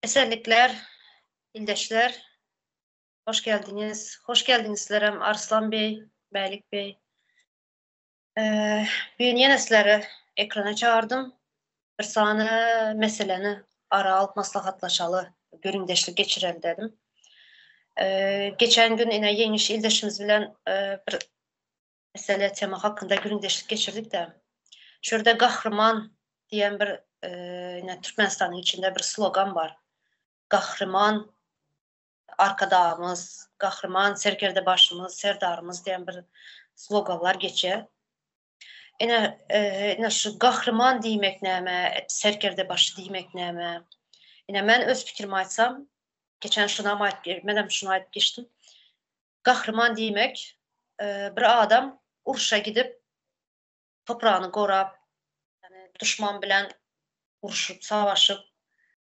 Esenlikler, ildeşler. Hoş geldiňiz. Hoş geldiňiz sizlerem Arslan Bey, Mälik Bey. Ee, bu gün ýene sizleri ekrana çagyrdım. Bir sany meseleni ara alyp maslahatlaşaly, gürrüňdeşlik geçireli dedim. Ee, geçen gün ine Ýeňiş ildeşimiz bilen e, bir mesele tema hakynda gürrüňdeşlik geçirdik-de. Şu ýerde Gahryman diýen bir e, ine Türkmenistanyň içinde bir slogan bar. Gahryman Arkadagymyz, Gahryman Serkerdebaşymyz, Serdarymyz diýen bir sloganlar geçýär. Ine, e, ine şu gahryman diýmek näme, serkerdebaşy diýmek näme? Ine men öz pikirimi aýtsam, geçen şunam aýdyp, menem şuny aýdyp geçdim. Gahryman diýmek, e, bir adam urşa gidip topragyny gorap, ýani duşman bilen urşup, savaşyp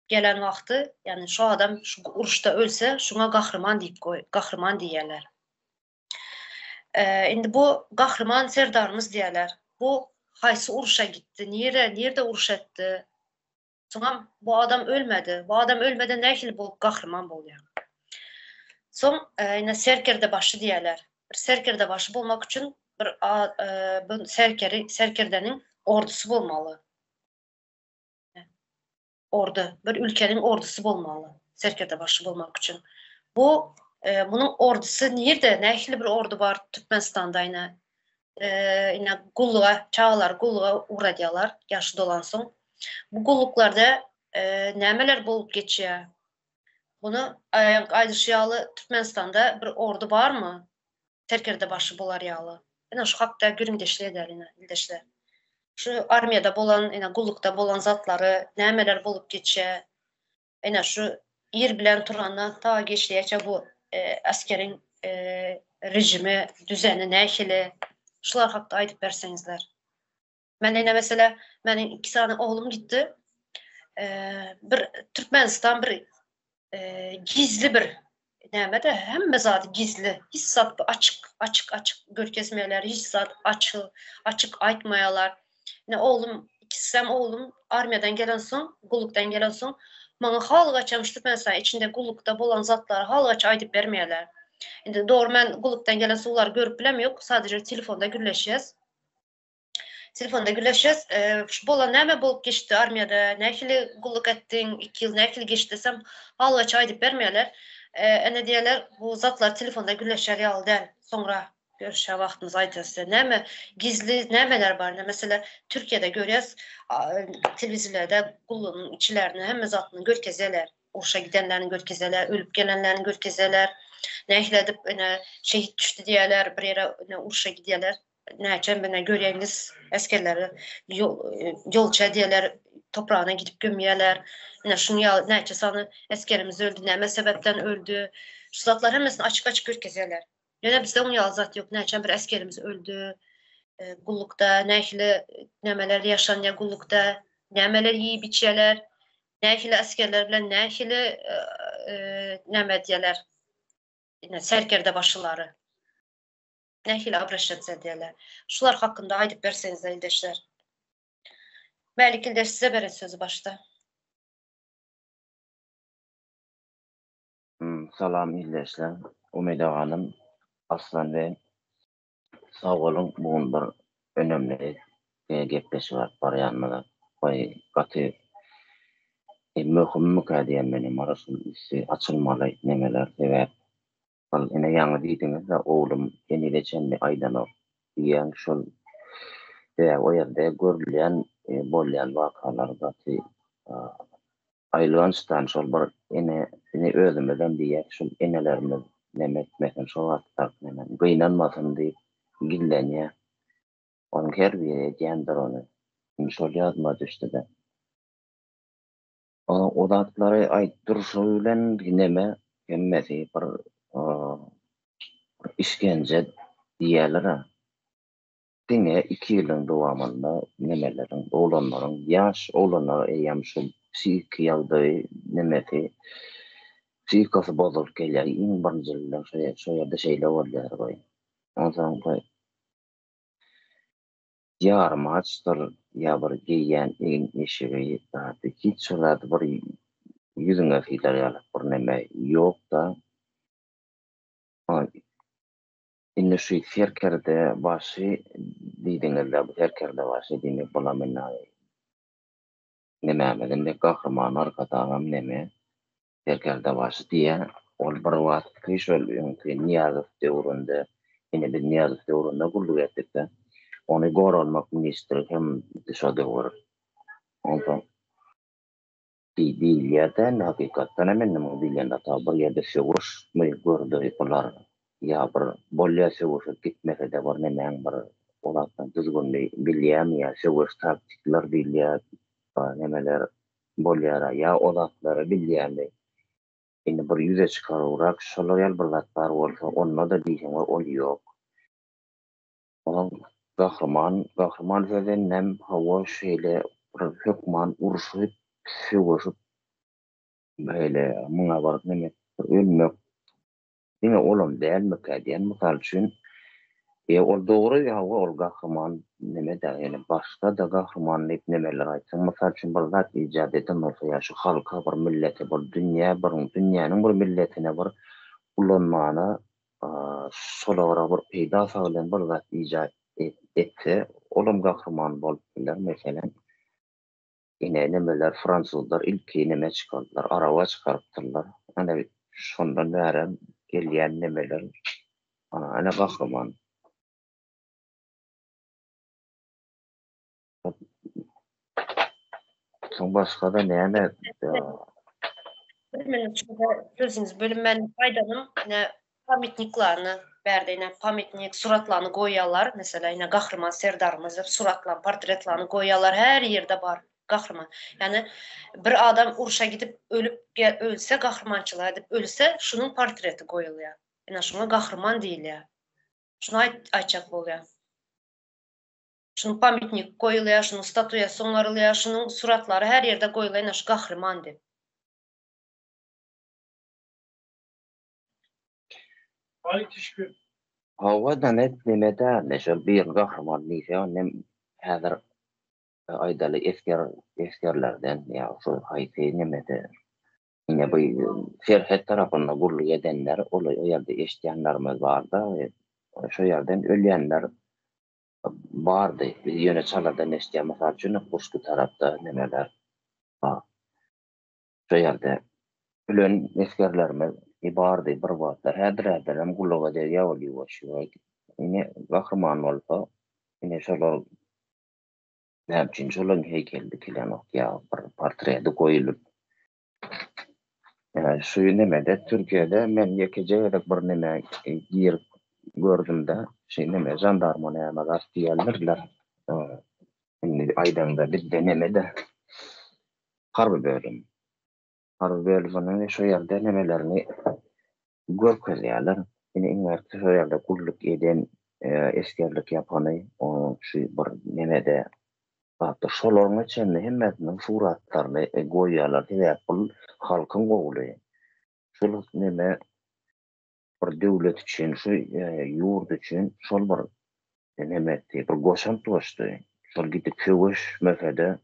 gelen wagty, ýani şu adam şu uruşda ölse, şuňa gahryman diýip goý, gahryman diýýärler. E, indi bu gahryman serdarymyz diýýärler. Bu haýsy uruşa gitdi, nire, nirde uruş etdi? Soňam bu adam ölmedi. Bu adam ölmeden nähili bolup gahryman bolýar? Soň e, ine serkerde başy diýýärler. Bir serkerde başy bolmak üçin bir a, e, bu serkeri, serkerdeniň ordusy bolmaly. Ordu, bir ülkeniň ordusy bolmaly, serkerde başy bolmak üçin. Bu e, munuň ordusy nirde, nähili bir ordu bar Türkmenistanda ine? E, ine gulluga, çagalar gulluga ugradýarlar ýaşy dolansoň. Bu gulluklarda e, nämeler bolup geçýär? Bunu e, aýdyşy ýaly Türkmenistanda bir ordu barmy? Serkerde başy bolar ýaly. Ine şu hakda gürrüňdeşlik edeli ine ildeşler. Şu armiýada bolan, ine gullukda bolan zatlary, nämeler bolup geçýär. Ine şu ir bilen turandan ta geçleýäçe bu e, askeriň e, rejimi, düzeni nähili? Şular hakda aýdyp berseňizler. Men ine mesela meniň iki sany oglum gitdi. E, bir Türkmenistan bir e, gizli bir näme de hemme zat gizli. Hiç zat açyk açyk açyk görkezmeýärler. Hiç zat açyk açyk aýtmaýarlar. Ine oglum ikisem oglum armiýadan gelen soň, gullukdan gelen soň maňa halgaçam şu Türkmenistan içinde gullukda bolan zatlary halgaç aýdyp bermeýärler. Indi dogry men gullukdan gelen soň olary görüp bilem ýok. Sadece telefonda gürleşýäs. Telefonda gürleşýäs. E, şu bolan näme bolup geçdi armiýada, nähili gulluk etdiň, 2 ýyl nähili geçdi desem, halgaç aýdyp bermeýärler. E, ene diýerler, bu zatlar telefonda gürleşer ýaly däl. Soňra görüşýän wagtymyz aýdarys size. Näme gizli nämeler bar? Mesela Türkiýede görýäs, telewizorlarda gullugyň içlerini hemme zatyny görkezýärler. Urşa gidenlerini görkezýärler, ölüp gelenlerini görkezýärler. Nähili edip ene şehit düşdi diýerler, bir ýere ene urşa gidýärler. Näçe mine görýäňiz esgerleri ýol ýolça diýerler, topragyna gidip gömýärler. Ine şuny ýaly näçe sany esgerimiz öldi, näme sebäpden öldi. Şu zatlar hemmesini açyk-açyk görkezýärler. Ýöne bizde oň ýaly zat ýok. Näçe bir esgerimiz öldi. E, gullukda nähili nämeler ýaşanýar gullukda, nämeler iýip içýärler, nähili esgerler bilen nähili e, e, näme edýärler. Ine serkerde başylary. Nähili obraşatsiýa edýärler? Şular hakynda aýdyp berseňizler ildeşler. Mälik ildeş size beren sözi başda. Hmm, salam ildeşler. Umyda hanym, Aslan bey. Sag boluň, bu gün bir önemli e, gepleşik alyp barýanymyza. Goý, gaty e, möhümmikä diýen menem arasyn üsti açylmaly nemeler sebäp Ol ine ýaňy diýdiňiz-de oglum henize çenli aýdanok diýýäň şol sebäbi o ýerde görülýän bolýan wakalar gaty aýylgançdan şol bir ene ine özümizem diýýäs şol enelerimiz neme etmesin şo wagtda neme gynanmasyn diýip gizlenýär onuň her biri edýändir ony indi şol ýadyma düşdüde. O zatlary aýdyp durşy bilen neme hemmesi bir işkenje diýýärler-ä. Diňe iki ýylyň dowamynda nemeleriň, oglanlaryň, ýaş oglanlar eýýäm şu psihiki ýagdaýy nemesi, psihikasy bozulyp gelýär. Iň birinji bilen şo ýerde şeýle bolýar goý. Onsoň Ýarym açdyr ýa bir geýýän egin-eşigi zady hiç bir zady bir ýüzüňe sylar ýaly bir neme ýok-da. Indi şu serkerde başy diýdiňiz-de, bu serkerde başy diýmek bulam indi nemämiz indi Gahryman Arkadagam neme serkerdebaşy diýýär. Ol bir wagtky şol öňki Nyýazow döwründe, ine biz Nyýazow döwründe gulluk etdik-de, ony goranmak ministri hem şo döwür. Onsoň diýilýär-de, indi hakykatdan hem indi muň diýilende hata bir ýerde söweşmi gördi bular ýa bir bolýar söweşe gitmese-de bir nemäň bir o zatdan düzgünini bilýärmi ýa söweş taktikler diýilýär nemeler bolýara ýa o zatlary bilýämi indi bir ýüze çykarybrak şolar ýaly bir zat bar bolsa onda-da diýseňler ol ýok. Onuň gahryman gahryman sözi indem hawa şeýle bir hökman urşup söweşip beýle muňa baryp neme bir ölmek Diňe olam dälmikä diýen mysal üçin e ol dogry hawa ol gahryman neme dä ýöne başga-da gahryman diýip nemeler aýtsaň mysal üçin bir zat ijat eden bolsa ýa şu halka bir millete bir dünýä bir dünýäniň bir milletine bir ulanmana şolara bir peýda saglaýan bir zat ijat etse olam gahryman bolup biler meselem. Ine nemeler fransuzlar ilki neme çykardylar araba çykarypdyrlar ana şondan bärem gelýän nemeler ana ene gahryman. Soň başgada näme Bir minut sözüňizi bölüm men aýdanym ine pamytniklerini bärde ine pamytnik suratlaryny goýýarlar meselem ine Gahryman Serdarymyz diýip suratlaryny portretlerini goýýarlar her ýerde bar gahryman ýagny bir adam urşa gidip ölüp ölse gahrymançylyk edip ölse şunuň portreti goýulýar ine şuňa gahryman diýilýär şuny aýtjak bolýan şunuň pamytnik goýulýar şunuň statuýasy oňarylýar şunuň suratlary her ýerde goýulýar ine şu gahryman diýip. Hawa-da net neme däldi şol bir gahryman diýse nem häzir aýdaly esger esgerlerden ýa şol haýsy nemede ine bu serhet tarapynda gulluk edenler ol o ýerde eşidýänlerimiz barda şo ýerden ölýänler bardy biz ýöne çaladan eşidýän mysal üçin Guşgy tarapda nemeler bar. Şo ýerde ölen esgerlerimiz bardy bir wagtlar. Häzir-häzirem gulaga degýär ol ýuwaş-ýuwaş. Ine, gahryman bolsa, ine şolar näme üçin şolaryň heýkeli dikilenok ýa bir portreti goýulyp. Şu nemede Türkiýede men ýekeje gezek bir neme girip gördüm-de, şu neme žandarma näme zat diýýärler-le. Indi aýdaňda bizde neme-de. Harby bölüm. Harby bölüminiň şo ýerde nemelerini görkezýärler. Ine iň bärkisi şo ýerde gulluk eden, esgerlik ýapany şu bir nemede zatda şolaryňa çenli hemmesiniň suratlaryny goýýarlar. Sebäp bul halkyň ogly. Şul neme bir döwlet üçin, şu ýurt üçin şol bir neme etdi, bir goşant goşdy. Şol gidip söweşmese-de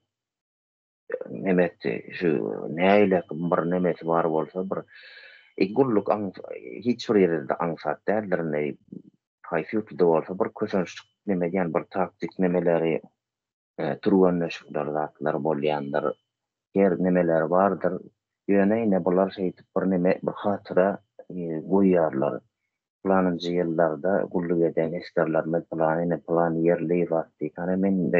neme etdi, şu nägile bir nemesi bar bolsa bir gulluk hiç bir ýerde aňsat däldir indi haýsy ýurtda bolsa bir kösençlik neme edýän bir taktik nemeleri türgenleşikler zatlar bolýandyr her nemeleri bardyr ýöne ine bular şeýdip bir neme bir hatyra goýýarlar pylanynjy ýyllarda gulluk eden esgerlerimiz pylany ine pylan ýerli zat diýip hany men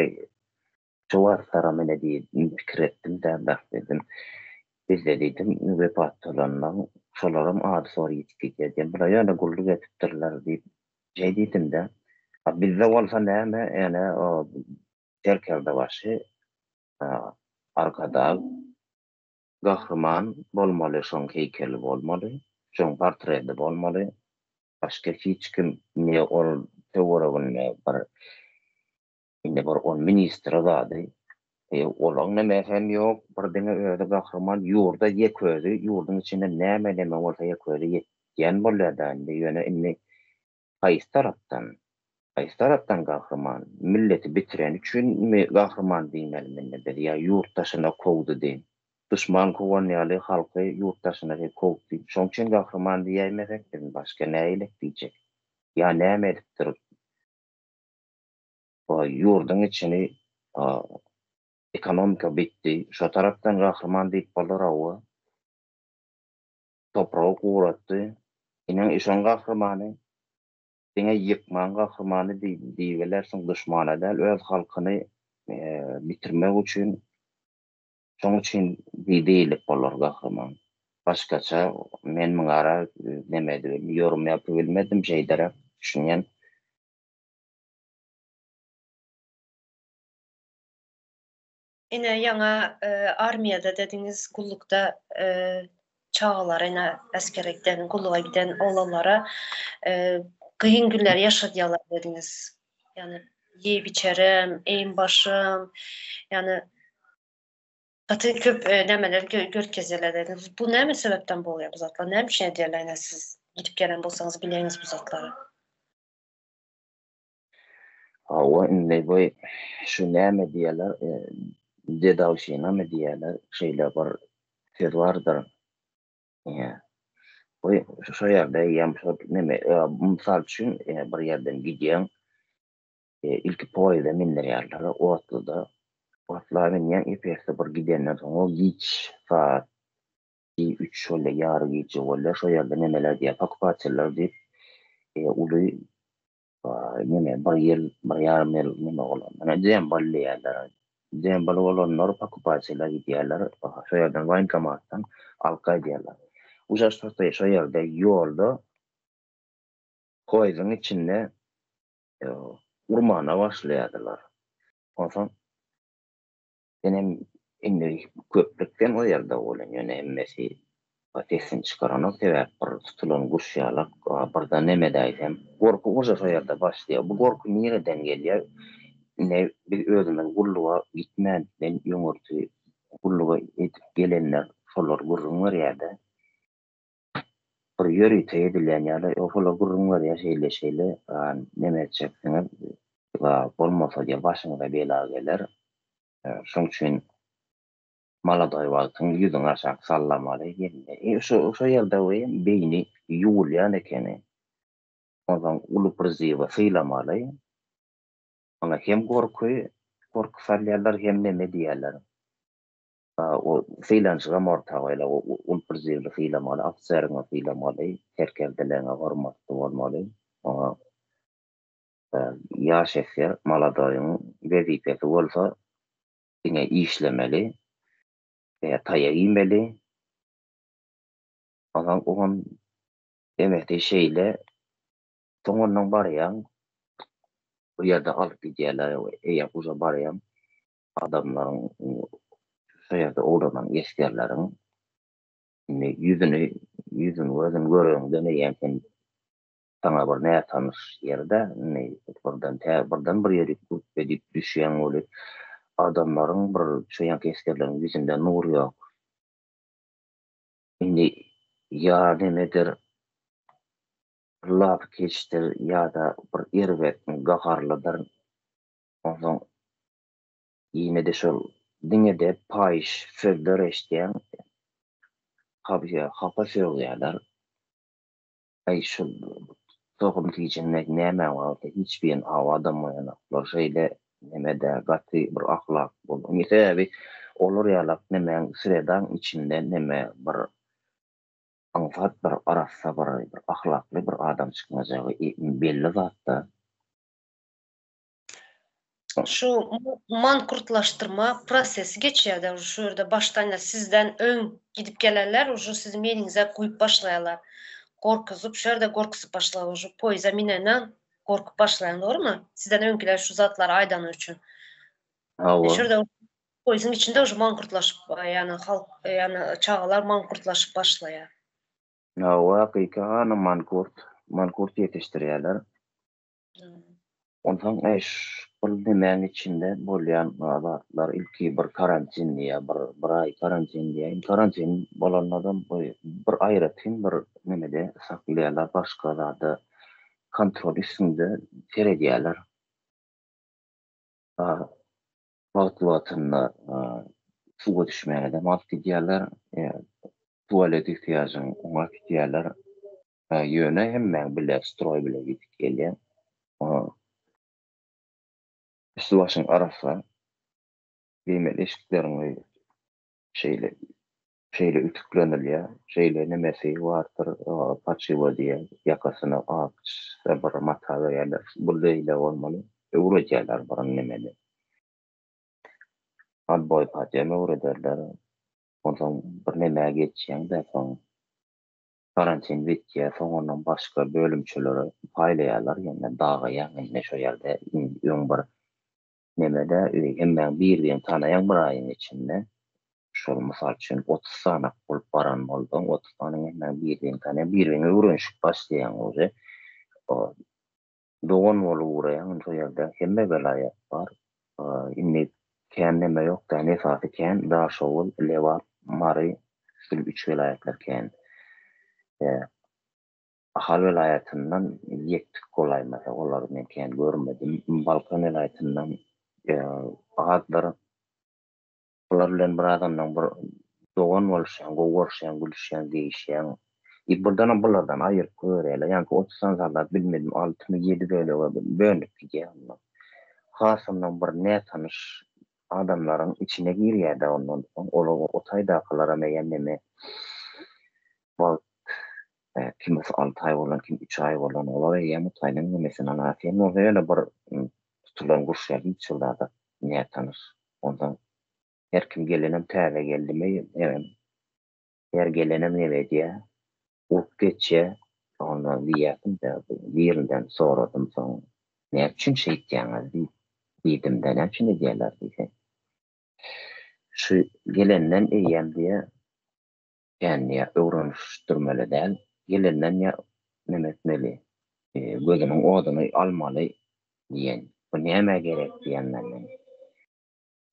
Şu wagtlaram ine diýdim, pikir etdim-de, beh diýdim, bizde diýdim, wepat bolanlaň, şolaram ady-sory ýitip gidýär diýen, bular ýöne gulluk edipdirler diýip, şeý diýdim-de. A bizde bolsa näme, ýöne o serkerdebaşy Arkadag Gahryman bolmaly, şoň heýkeli bolmaly, şoň portreti bolmaly, başga hiç kim ne ol töwereginde bir Indi bir ol ministre zady, e, olaň nemesi hem ýok, bir diňe özi gahryman, ýurda ýek özi, ýurduň içinde näme neme bolsa ýek özi ýetýän bolýada indi, ýöne indi haýsy tarapdan, haýsy tarapdan gahryman, milleti bitireni üçinmi gahryman diýmelimi indi biz, ýa ýurt daşyna kowdy diýip. Duşman kowan ýaly halky ýurt daşyna şeýdip kowupdy. Şoň üçin gahryman diýäýmesek biz başga nähilek diýjek. Ýa näme edipdir? Ýurduň içini ekonomika bitdi. Şo tarapdan gahryman diýip bolar hawa. Topragy guratdy. Ine şoň gahrymany. Diňe ýykmaň gahrymany diýibilersiň duşmana däl öz halkyny bitirmek üçin şoň üçin diýilip bolar gahryman. Başgaça men muňara neme edibilmedim ýorum ýapybilmedim şeýderek düşünýän. Ine ýaňa armiýada dediňiz gullukda çagalara ine esgere giden gulluga giden oglanlara kyn günler ýaşadýarlar dediňiz. Ýagny iýip içerem, eýim başym ýagny gaty köp nämeler görkezýärler dediňiz. Bu näme sebäpden bolýar bu zatlar? Näme üçin edýärler ine siz gidip gelen bolsaňyz bilýäňiz bu zatlary. Hawa, indi bu şu näme diýýärler, dedowşinamy diýýärler, şeýle bir söz bardyr. Ýa. Bu şo ýerde eýýäm şo neme, mysal üçin, bir ýerden gidýäň, ilki poýezde mindirýärler, otluda. Otla münýäň, ep-esli bir gidenden soň, o giç saat üç bolýar, ýary gije bolýar, şo ýerde nemeler diýýär, pokupateller diýip, uly neme, bir ýyl, bir ýarym ýyl neme bolan, ýöne dembel diýýärler. Dembel bolanlar pokupateller gidýärler, şo ýerden woýenkomatdan alyp gaýdýarlar. Uşaşda şo ýerde ýolda poýeziň içinde urmana başlaýardylar. Onsoň Senem indi köplükden o ýerde bolan ýöne hemmesi sesini çykaranok sebäp bir tutulan guş ýalak birden neme edäýsem gorky uje şo ýerde başlaýar bu gorky nireden gelýär indi biz özümiz gulluga gitmän men öňürti gulluga edip gelenler şolar gürrüň berýärde bir ýörite edilýän ýaly şolar gürrüň berýär şeýle şeýle neme etjeksiňiz bolmasa diýýär başyňyza bela geler şoň üçin maladoý wagtyň ýüzüňi aşak sallamaly gelin şo şo ýerde we beýni ýuwulýan ekeni onsoň uly priziwa sylamaly oňa hem gorky gorky salýarlar hem neme diýýärler O sylanyşygam orta goýlar. Ol prizewli sylamaly, ofiseriňi sylamaly, serkerdeleňe hormatly bolmaly. Oňa ýaş esger molodoýyň wezipesi bolsa diňe işlemeli, taýak iýmeli. Onsoň oňam demesi şeýle, soň ondan barýaň, bir ýerde alyp gidýärler, eýýäm uje barýaň. Adamlaryň şo ýerde ugradan esgerleriň indi ýüzüni, ýüzüni gözüni göreňden eýýäm sen saňa bir nätanyş ýerde indi birden tä birden bir ýerik güpbe diýip düşýäň weli adamlaryň bir şo ýanky esgerleriň ýüzünde nur ýok. Indi ýa nemedir lapykeçdir ýa-da bir erbet gaharlydyr. Onsoň ýene-de şol diňe-de paýyş sözler eşidýäň, hapa sögýärler. Aý şol tohum tijenmek nämäň bar bolsa hiç birini awa adam goýanoklar. Şeýle nemede gaty bir ahlak bol. Sebäbi olar ýalak nemäň sredaň içinde neme bir aňsat bir arassa bir ahlakly bir adam çykmajagy belli zatda. Şu mankurtlaşdyrma prosesi geçýär-de şu ýerde başdan ýa sizden öň gidip gelenler uje siziň meniňize guýup başlaýarlar. Gorkuzyp şu ýerde gorkuzyp başlaýar uje poýeza minenden gorkup başlaýan dogrymy? Sizden öňkiler şu zatlary aýdany üçin. Hawa. Şu ýerde poýeziň içinde uje mankurtlaşyp ýagny halk ýagny çagalar mankurtlaşyp başlaýar. Hawa hakyky hanym mankurt mankurt ýetişdirýärler. Onsoň eş, bul nemäň içinde bolýan zatlar ilki bir karantin diýýär, bir bir aý karantin diýýär. Indi karantin bolanadam bu bir aýratyn bir nemede saklaýarlar, başga zada kontrol üstünde seredýärler. Wagtly-wagtynda. Suwa düşmäge-de alyp gidýärler. Tualet ihtiýajyň oňa gidýärler. Ýöne hemmäň bile stroý bile gidip gelýär. Üsti-başyň arassa. Geýmeli eşikleriňi şeýle şeýle ütüklenilýär. Şeýle nemesi bardyr, paçiwa diýýär. Ýakasyna ak bir mata berýärler. Bu beýle bolmaly. Öwredýärler bir nemeni. Otboý patýam öwrederler. Onsoň bir nemä geçýäň-de soň karantin bitýär, soň ondan başga bölümçelere paýlaýarlar ýene dagaýaň indi şo ýerde öň bir nemede hemmäň bir-birini tanaýaň bir aýyň içinde. Şol mysal üçin 30 sanak bolup baran bolsaň, 30 sanyň hemmäň bir-birini tanaýaň, bir-biriňe öwrenişip başlaýaň uje. Dogan bolup ugraýaň indi şo ýerde hemme welaýat bar. Indi kän neme ýok däl esasy kän Daşoguz, Lebap, Mary şul üç welaýatlar kän. Ahal welaýatyndan ýektik bolaýmasa olary men kän görmedim. Balkan welaýatyndan azdyr. Bular bilen bir adamdan bir dogan boluşýaň, gowy görüşýäň, gülüşýäň, degişýäň. I birdenem bulardan aýyryp goýberýärler. Ýaňky 30 sany soldat bilmedim altymy, ýedi bölege bölünip gidýär ondan. Has ondan bir nätanyş adamlaryň içine girýär-de ondan soň. Olar o taýdakylaram eýýäm neme wagt kimisi alty aý bolan, kim üç aý bolan, olar eýýäm o taýdan nemesini alar. Sen bolsa ýöne bir tutulan guş ýaly hiç bir zada nätanyş. Onsoň her kim gelenem täze geldimi, her gelenem neme edýär, urup geçýär. Onda diýýärsiň-de, birinden soradym soň, näme üçin şeýtýäňiz diýip, diýdim-de, näme üçin edýärler diýse, şu gelenden eýýäm diýýär, kän diýýär, öwrenişdirmeli däl, gelenden diýýär, neme etmeli, gözüniň oduny almaly diýen. Bu nämä gerek diýen menden.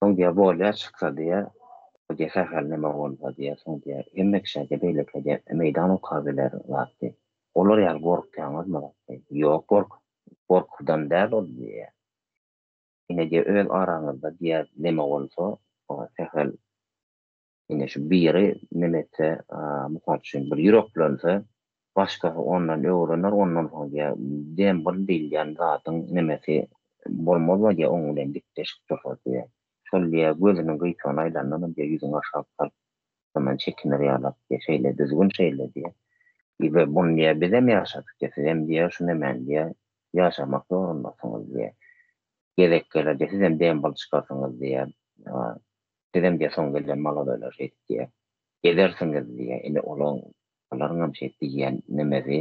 Soň diýýär, bolýar çyksa diýýär, bu diýýär sähel neme bolsa diýýär, soň diýýär, hemme kişä diýýär, beýlekä diýýär, meýdan okabiler zat diýip. Olar ýaly gorkýaňyzmy zat diýip. Ýok, gork, gorkudan däl ol diýýär. Ine diýýär, öz araňyzda diýýär, neme bolsa, sähel Ine şu biri neme etse, mysal üçin bir ýüreklense, başgasy ondan öwrener, ondan soň diýýär, dembl diýilýän zadyň nemesi bolmaz diýýär, oň bilen dikleşip dursa diýýär. Şol diýýär, gözüniň gyýtagyny aýlandanam diýýär, ýüzüňi aşak salyp, şondan çekiner ýalak diýýär, şeýle düzgün şeýle diýýär. We muny diýýär, bizem ýaşadyk diýýär, sizem diýýär, şu nemäni diýýär, ýaşamak zorundasyňyz diýýär. Gezek geler diýýär, sizem dembl çykarsyňyz diýýär. Sizem diýýär, soň gelen maladoýlar şeýdip diýýär, gezersiňiz diýýär, ine olaň, olaryňam şeýdip diýýän nemesi.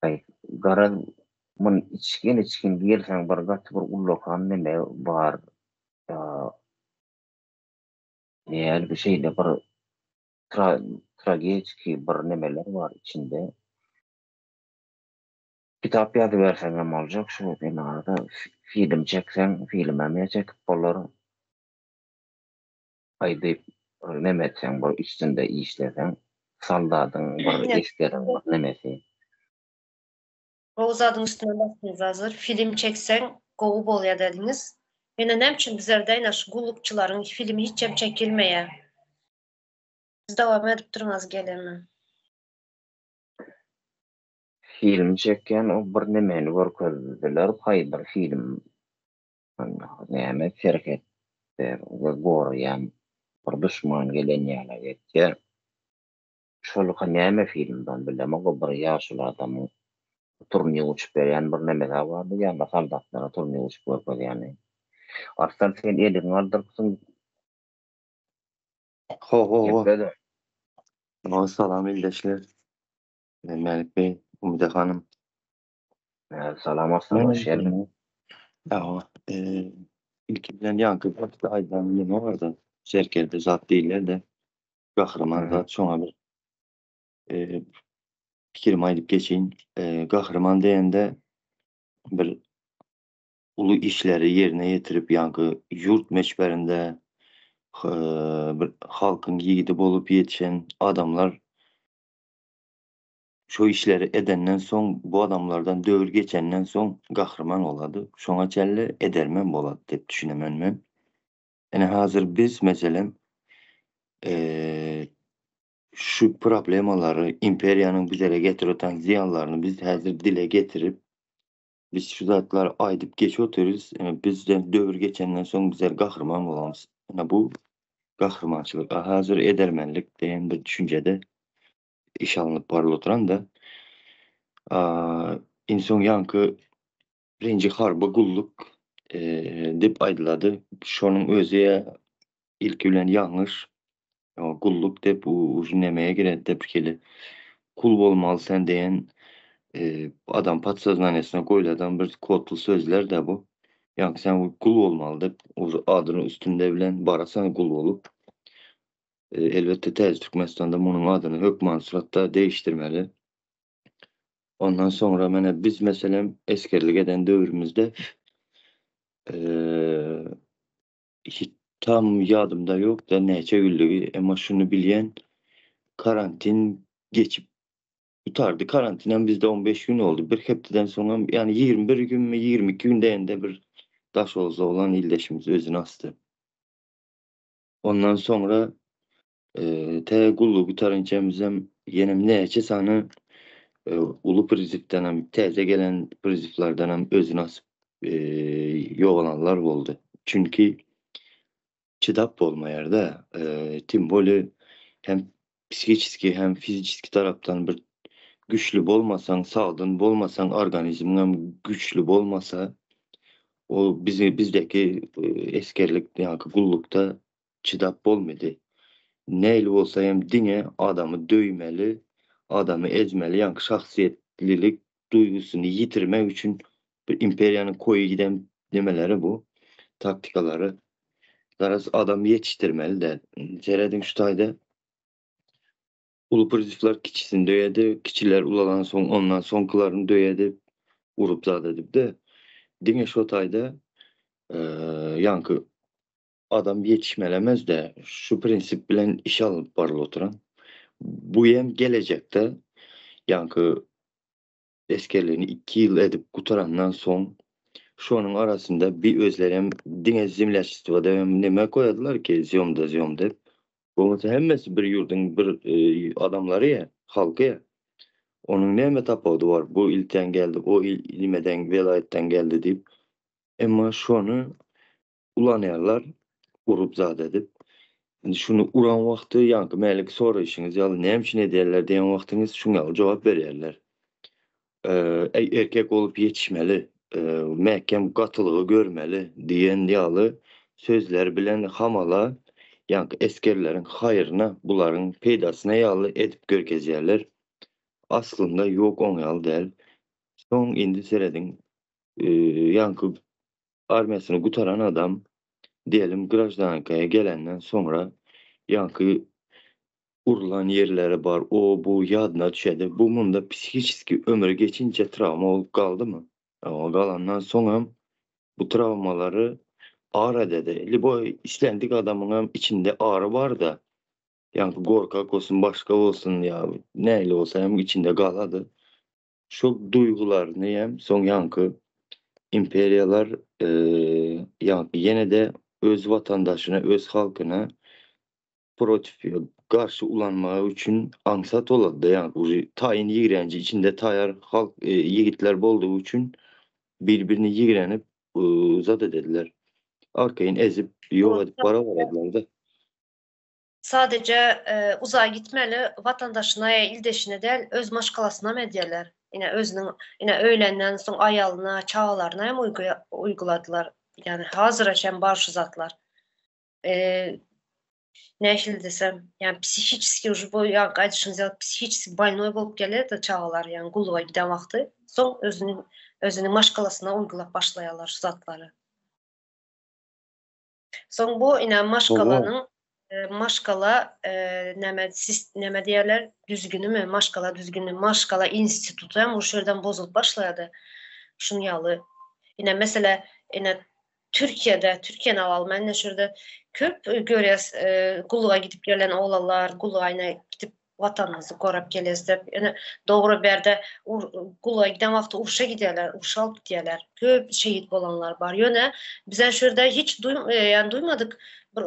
Aý, garaz, muny içgin-içgin girseň bir gaty bir ullakan neme bar. Näl bir şeýle bir tragediki bir nemeler bar içinde. Kitap ýazyberseňem boljak şu senarda film çekseň filmem ýa çekip bolar. Aýdyp neme etseň bir üstünde işleseň soldadyň bir esgeriň bir nemesi. Gowy zadyň üstüne basdyňyz hazir. Film çekseň gowy bolýa dediňiz. Ýöne näme üçin bizlerde ýene şu gullukçylaryň filmi hiçem çekilmeýä. Siz dowam edip duruň az gelenine. Film çekýän o bir nemeni görkezdiler haý bir film näme serhetde we goraýan bir duşman gelen ýaly etýär. Şolka näme filmden bilemok o bir ýaşuly adamyň turnik uçup berýän bir nemesi bardy ýa-da soldatlara turnik uçup görkezýäni. Arslan sen eliňi galdyrypsyň. Ho ho ho. Salam ildeşler. Mälik bey, Umide hanym. Salam Arslan, hoş geldiň. Ýa, ilki bilen ýaňky başda aýdan neme bardy? Serkerde zat diýilýär-de, gahryman zat şoňa bir pikirimi aýdyp geçeýin. Gahryman diýende bir uly işleri ýerine ýetirip, ýaňky ýurt möçberinde bir halkyň ýigidi bolup ýetişen adamlar Şo işleri edenden soň, bu adamlardan döwür geçenden soň gahryman bolady. Şoňa çenli edermen bolady diýip düşünemen men. Ine hazir biz meselem şu problemalary imperiýanyň bizlere getirip oturan zyýanlaryny biz häzir dile getirip biz şu zatlary aýdyp geçip otyrys. Ine bizden döwür geçenden soň bizler gahryman bolarys. Ine bu gahrymançylyk. A hazir edermenlik diýen bir düşünjede iş alnyp barylyp oturan-da. Iň soň ýaňky Birinji harby gulluk diýip aýdylady. Şonuň özi ilki bilen ýalňyş. Gulluk diýip uje nemeye giredi bir hili kul bolmaly sen diýen adam podsoznaniýasyna goýladan bir kodly sözler-de bu. Ýagny sen gul bolmaly diýip uje adynyň üstünde bilen barasan gul bolup. Elbetde täze Türkmenistanda munuň adyny hökmany suratda değiştirmeli. Ondan soňra mene biz meselem esgerlik eden döwrümizde hiç tam ýadymda ýok-da näçe günlügi, emma şuny bilýän karantin geçip gutardy. Karantinem bizde 15 gün boldy. Bir hepdeden soňam ýagny 21 günmi 22 gün diýende bir Daşoguzda bolan ildeşimiz özüni asdy. Ondan soňra Tä gullugy gutarynçamyzam ýenem näçe sany uly prizipdenem, täze gelen priziplerdenem özüni asyp ýogalanlar boldy. Çünki çydap bolmaýar-da. Tim bolýa hem psihiçeski hem fiziçeski tarapdan bir güçli bolmasaň, sagdyn bolmasaň, organizmiňem güçli bolmasa, ol bizi bizdeki esgerlik ýa-da gullukda çydap bolmady. Nähili bolsa hem diňe adamy döýmeli, adamy ezmeli, ýaňky şahsyýetlilik duýgusyny ýitirmek üçin bir imperiýanyň koýy giden nemeleri bu, taktikalary. Garaz adam ýetişdirmeli däl. Serediň şu taýda uly prizifler kiçisini döýedi, kiçiler ulalan soň ondan soňkylaryny döýedi, urup zat edip-de. Diňe şo taýda ýaňky Adam ýetişmelemez-de, şu prinsip bilen iş alyp barylyp oturan. Bu hem gelejekde, ýaňky esgerligini 2 ýyl edip gutarandan soň, şonuň arasynda bir özlerem diňe zemlýaçestwoda hem neme goýadylar ki, zýomda zýom dep. Bolmasa hemmesi bir ýurduň bir adamlary ýa, halky ýa. Onuň näme tapawudy bar, bu ilden geldi, o il nimeden, welaýatdan geldi diýip. Emma şony ulanýarlar urup zat edip. Indi şuny uran wagty ýaňky mälik soraýşyňyz ýaly näme üçin edýärler diýen wagtyňyz şuň ýaly jogap berýärler. Eý erkek bolup ýetişmeli, mäkäm gatylygy görmeli diýen ýaly sözler bilen hamala ýaňky esgerleriň haýryna bularyň peýdasyna ýaly edip görkezýärler. Aslynda ýok oň ýaly däl. Soň indi serediň ýaňky Armiýasyny gutaran adam, diýelim, graždankaýa gelenden soňra ýaňky urlan ýerleri bar, o, bu ýadyna düşedi. Bu munda psihiçeski ömri geçinçe trawma bolup galdymy? Hawa, galandan soňam bu trawmalary ar ededi. Lýuboý islendik adamyňam içinde ary bar-da. Ýaňky gorkak bolsun, başga bolsun ýa nähili bolsa hem içinde galady. Şol duýgularyny hem soň ýaňky imperiýalar ýaňky ýene-de öz watandaşyna, öz halkyna protiv garşy ulanmagy üçin aňsat bolady-da, ýaňky uje taýyn ýigrenji içinde taýar halk ýigitler boldugy üçin bir-birini ýigrenip zat edediler. Arkaýyn ezip, ýok edip bara-baradylar-da. Sadeje uzaga gitmeli, watandaşyna ýa ildeşine däl, öz maşgalasynam edýärler. Ine özüniň, ine öýlenden soň aýalyna, çagalaryna hem uýguladylar. Ýagny hazire çen bar şu zatlar. Nähili desem, ýagny psihiçeski уже bu ýaňky aýdyşyňyz ýaly psihiçeski bolnoý bolup gelýär-de çagalar, ýagny gulluga giden wagty. Soň özüniň özüniň maşgalasyna uýgulap başlaýarlar şu zatlary. Soň bu ine maşgalanyň maşgala näme näme diýerler düzgünimi maşgala düzgüni maşgala instituty hem şu ýerden bozulyp başlaýardy. Şuň ýaly ine mesele ine Türkiýede Türkiýäni alaly men ine şu ýerde köp görýäs gulluga gidip gelen oglanlar gulluga ine gidip. Watanymyzy gorap gelýäs diýip. Ýöne dogry bärde gula giden wagty urşa gidýärler, urşa alyp gidýärler. Köp şehit bolanlar bar. Ýöne bizä şu ýerde hiç duý ýani duýmadyk bir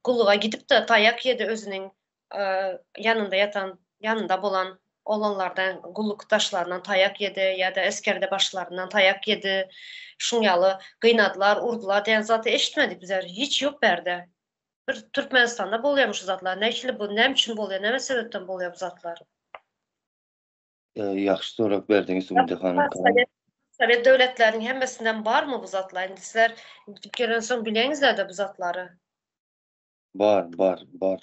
gulluga gidip-de taýak ýedi özüniň ýanynda ýatan, ýanynda bolan oglanlardan, gullukdaşlaryndan taýak ýedi ýa-da esgerde başlaryndan taýak ýedi. Şuň ýaly gynadylar, urdular diýen zady eşitmedik bizler. Hiç ýok bärde. Bir Türkmenistanda bolýarmy şu zatlar? Nähili bu, näme üçin bolýar, näme sebäpden bolýar bu zatlar? Ýagşy sorag berdiňiz Umyda hanym. Sowet döwletleriniň hemmesinden barmy bu zatlar? Indi sizler gidip gelensoň bileňizler-de bu zatlary. Bar, bar, bar.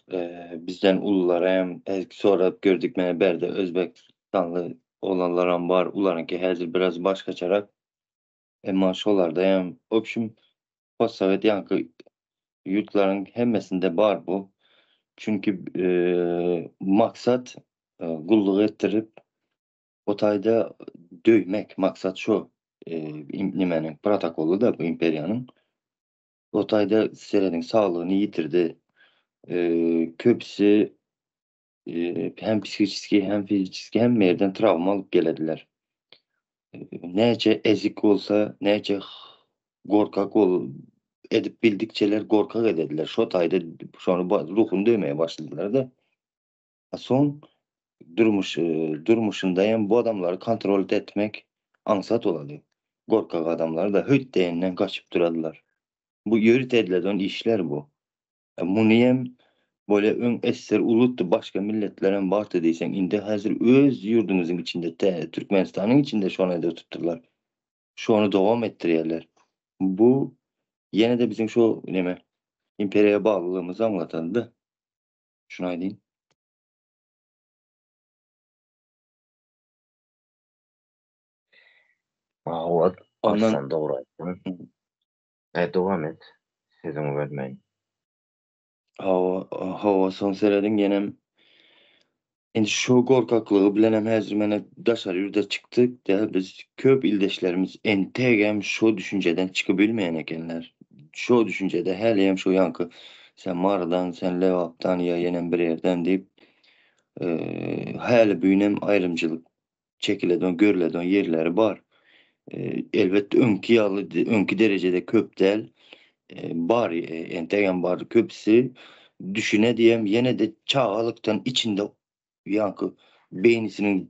Bizden ululara hem sorap gördük mene bärde özbekistanly oglanlaram bar. Ularyňky häzir biraz başgaçarak. Emma şolarda hem obşim postsowet ýaňky ýurtlaryň hemmesinde bar bu. Çünki maksat gulluk etdirip o taýda döýmek maksat şo nimeniň protokoly da bu imperiýanyň. O taýda serediň saglygyny ýitirdi. Köpüsi hem psihiçeski hem fiziçeski hemme ýerden trawma alyp gelediler. Näçe ezik bolsa, näçe gorkak bol edip bildikçeler gorkak edediler. Şo taýda şony ruhuny döwmeye başladylar-da. Soň durmuş durmuşynda hem bu adamlary kontrol etmek aňsat bolady. Gorkak adamlar da höýt diýenden gaçyp duradylar. Bu ýörite edilen işler bu. Muny hem bolýa öň SSR ulutdy başga milletlerem bardy diýseň indi häzir öz ýurdumyzyň içinde tä Türkmenistanyň içinde şony edip tutdurlar. Şony dowam etdirýärler. Bu ýene-de biziň şo neme imperiýa baglylygymyzy aňlatandy. Şuny aýdyn. Hawa, Arslan dogry aýtdyň. E, dowam et. Sözüňi bölmäýin. Hawa, hawa, soň serediň ýenem indi şu gorkaklygy bilenem häzir mene daşary ýurda çykdyk da biz köp ildeşlerimiz entegem şo düşünjeden çykyp bilmeýän ekenler. Şo düşünjede hälem şo ýaňky sen Marydan, sen Lebapdan ýa ýenem bir ýerden diýip häli bünem aýrymçylyk çekiledon, görüledon ýerleri bar. Elbetde öňki ýaly, öňki derejede köp däl. Bar, entegem bar. Köpüsi düşüne diýem, ýene-de çagalykdan içinde ýaňky beýnisiniň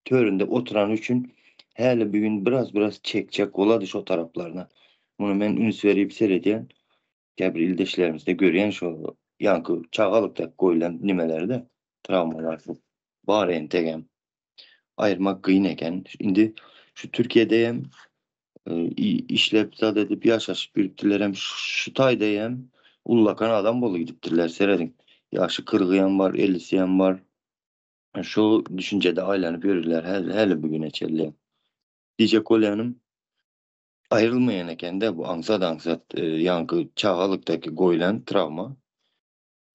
töründe oturany üçin häli bu gün biraz-biraz çekjek bolady şo taraplaryna. Muny men üns berip seredýän. Käbir ildeşlerimizde görýän şo ýaňky çagalykda goýlan nimeleri-de, trawmalar bar entegem. Aýyrmak kyn eken. Indi şu Türkiýede hem işlep zat edip ýaşaşyp ýörüpdirler hem şu taýda hem ullakan adam bolup gidipdirler. Serediň. Ýaşy kyrgy hem bar, ellisi hem bar. Şu düşünjede aýlanyp ýörürler häli bu güne çenli. Diýjek bolýanym aýrylmaýan ekende bu aňsat-aňsat ýaňky çagalykdaky goýlan trawma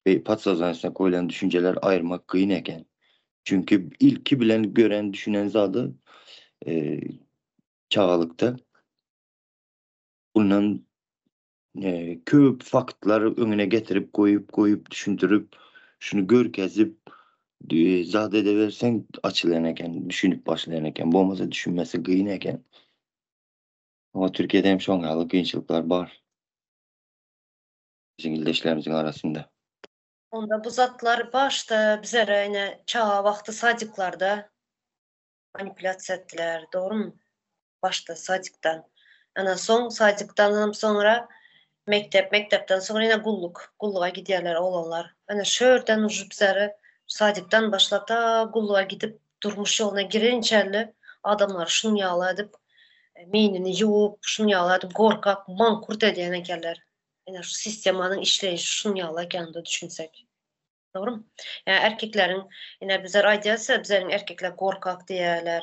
we podsoznaniýasyna goýlan düşünjeler aýyrmak kyn eken. Çünki ilki bilen gören, düşünen zady çagalykda bundan köp faktlary öňüne getirip goýup, goýup düşündirip, şuny görkezip zat edeberseň açylýan eken, düşünip başlaýan eken. Bolmasa düşünmesi kyn eken. Ama Türkiýede hem şoň ýaly kynçylyklar bar. Biziň ildeşlerimiziň arasynda. Onda bu zatlar başda bizere ine çaga wagty sadiklarda manipulýasiýa etdiler, dogrymy? Başda sadikden. Ana soň sadikdanam soňra mekdep, mekdepden soňra ýene gulluk, gulluga gidýärler oglanlar. Ana şu ýerden uje bizere sadikden başlap ta gulluga gidip durmuş ýoluna girinçäli adamlary şunuň ýaly edip meýnini ýuwup, şunuň ýaly edip gorkak, mankurt edýän ekenler. Ine şu sistemanyň işleýşi şunuň ýaly ekeninde düşünsek. Dogrymy? Ýa erkekleriň ine bizler aýdýarys bizleriň erkekler gorkak diýýärler.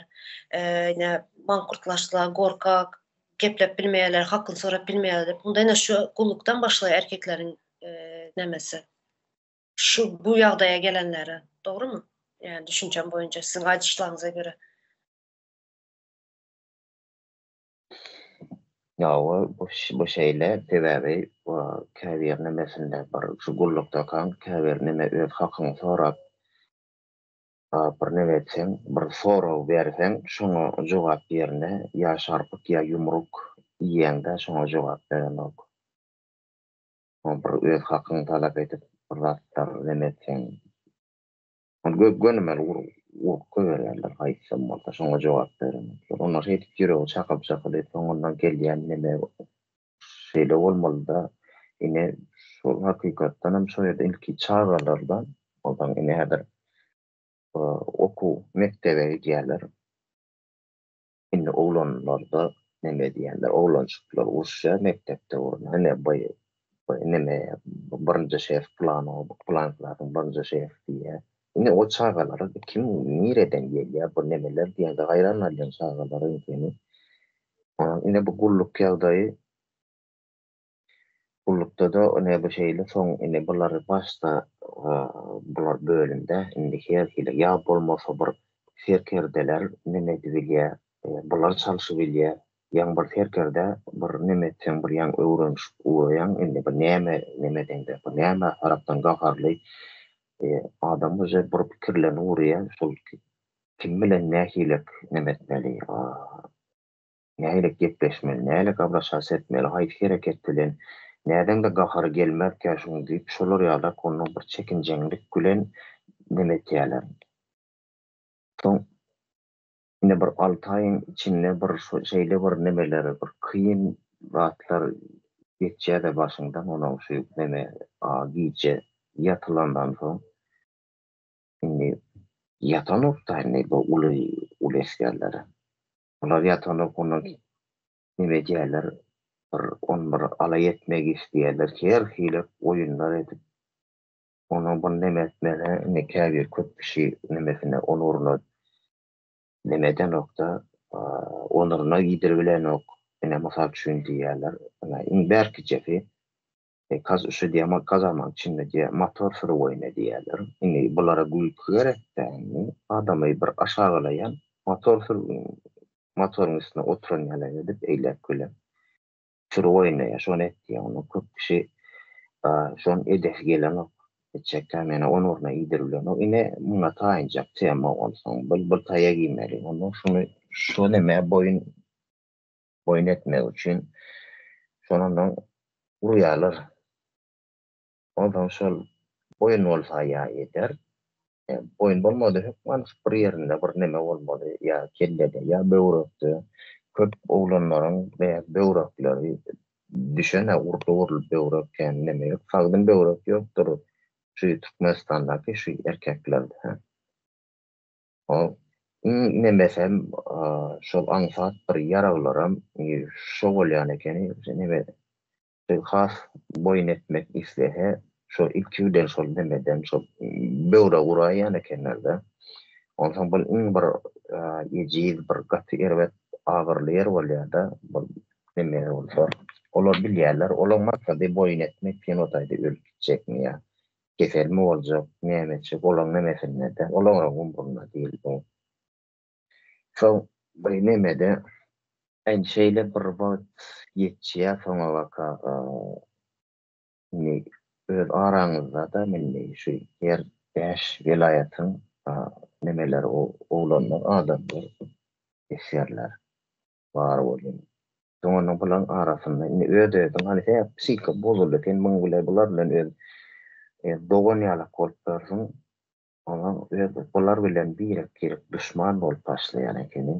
Ine mankurtlaşdylar, gorkak, geplep bilmeýärler, hakyny sorap bilmeýärler diýip. Munda ine şu gullukdan başlaýar erkekleriň nemesi. Şu bu ýagdaýa gelenleri. Dogrymy? Ýa düşünjem boýunça siziň aýdyşlaryňyza görä. Ýa-wa bu şeýle, sebäbi käbir nemesinde bir şu gullukdakaň käbir neme öz hakyňy sorap bir neme etseň, bir sorag berseň, şoňa jogap ýerine ýa şarpyk ýa ýumruk iýýäň-dä, şoňa jogap berenok. Bir öz hakyňy talap edip bir zatlar neme etseň, Ony gönümel urup goýberýärler haýsam bolsa şoňa jogap berenoklar. Onlar şeýdip ýüregi çakyl-çakyl edip soňundan gelýän neme şeýle bolmalyda ine şol hakykatdan hem şo ýerde ilki çagalardan onsoň ine häzir okuw mekdebe gidýärler. Indi oglanlarda neme diýýärler, oglanjyklar uruşýar mekdepde bolýar. Ine bu neme birinji şef plan plan klasyň birinji şef diýýär. Indi o çagalara kim nireden gelýär bu nemeler diýende haýran galýan çagalara seni. Ine bu gulluk ýagdaýy Gullukda-da ine bu şeýle soň ine bulary başda bular bölümde indi her hili ýa bolmasa bir serkerdeler neme edibilýä bular çalşybilýä ýaň bir serkerde bir neme etseň bir ýaň öwrenişip ugraýaň indi bir näme neme edeňde bir näme tarapdan gaharly adam uje bir pikirlerini gurýa şol kim bilen nähilek neme etmeli Nähili gepleşmeli, nähili gablaşas etmeli, haýsy hereket bilen, nädeňde gahary gelmezkä şuň diýip, şolar ýalak onda bir çekinjeňlik bilen neme etýäler. Soň ine bir alty aýyň içinde bir şeýle bir nemeler, bir kyn zatlar geçýä-de başyňdan, onuň şu neme gije ýatylandan soň indi ýatanok-da indi bu uly uly esgerler. Bular ýatanok ondan neme edýärler bir on bir alaý etmek isleýärler her hili oýunlar edip onuň bu neme etmese indi käbir köp kişi nemesine onuryna neme edenokda onuryna giydiribilenok ine mysal üçin diýýärler ine iň bärkijesi Kaz şu diýýär, kazarmanyň içinde diýýär, motor sürüp oýna diýýärler. Indi bulara gülki gerek-dä indi. Adamy bir aşagalaýan motor sür motoryň üstünde oturan ýaly edip eýläk-beýläk sürüp oýnaýar. Şony et diýýär. Onda köp kişi şony edesi gelenok. Etjekkä meni on orna iýdiribilenok. Ine muňa taýynjak tema onsoň. Bil bir taýak iýmeli. Onda şuny şo nämä boýun boýun etmek üçin şondan urýarlar. Onsoň şol boýun bolsa ýa eder, boýun bolmady hökman bir ýerinde bir neme bolmaly, ýa kellede, ýa böwrekde. Köp oglanlaryň böwrekleri düşen-ä urly-urly böwrek kän neme ýok, sagdyn böwrek ýokdur şu Türkmenistandaky şu erkeklerde. Ol iň nemesem şol aňsat bir ýaraglaram şo bolýan ekeni. Neme has boýun etmek islehe şo ilki bilen şol nemeden şol böwre uraýýan ekenlerde. Onsoň bul iň bir ejiz bir gaty erbet agyrly ýer bolýada bul neme bolsa. Olar bilýärler olaň maksady boýun etmek sen o taýda ölüp gitjekmi ýa Keselmi boljak, näme etjek, olaň nemesinde-de, olaňam umrunda diýil bu. Soň bir nemede, indi şeýle bir wagt ýetýär soňabaka, indi öz araňyzda-da indi şu her bäş welaýatyň nemeleri oglanlar, adamlar, esgerler. Bar bolýan. Soň bulaň arasynda indi öz-özüň hany sebäp psihika bozuldy sen muň bilen bular bilen öz dogan ýalak bolup ýörsüň onuň öz bular bilen birek-birek duşman bolup başlaýan ekeni.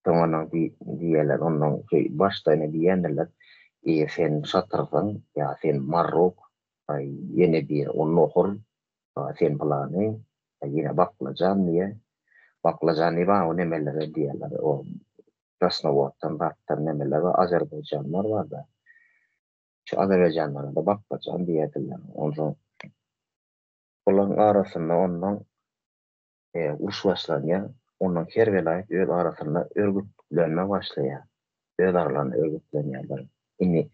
Soň onuň diýýärler ondan başda ine diýýändirler e sen şatyrsyň ýa sen marruk ýene biri o nohur sen pylany ýene baklajan diýýär. Baklajan diýip o nemelere diýýärler. O Krasnowoddan zatdan nemeler bar, azerbaýjanlar bar-da. Şu azerbaýjanlara-da baklajan diýerdiler. Onsoň olaryň arasynda ondan uruş başlanýar. Ondan her welaýat öz arasynda örgütlenme başlaýar. Öz aralarynda örgütlenýärler. Indi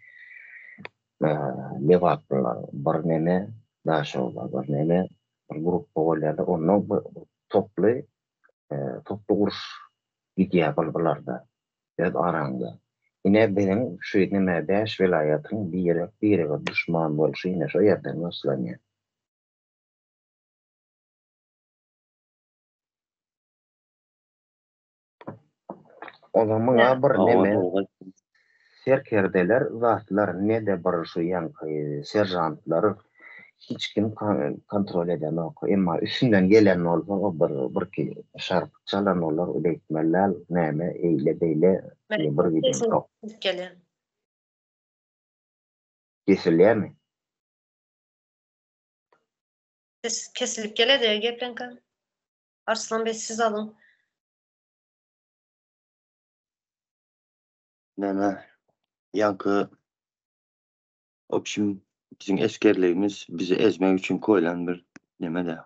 lebaplylar bir neme, daşoguzlar bir neme, bir gruppa bolýarlar. Ondan toply toply uruş gidýär bularda öz araňda. Ine biziň şu neme bäş welaýatyň birek birege duşman bolşy ine şo ýerden başlanýar. Onsoň muňa bir neme serkerdeler zatlar ne-de bir şu ýaňky seržantlar hiç kim kontrol edenok. Emma üstünden gelen bolsa o bir birki şarpyk çalan bolar, beýtmeli däl, näme eýle beýle diýe bir giden ýok. Kesilýärmi? Ses kesilip geledi gepleňkä. Arslan Bey siz alyň. Näme ýaňky obşim biziň esgerligimiz bizi ezmek üçin koýlan bir neme-de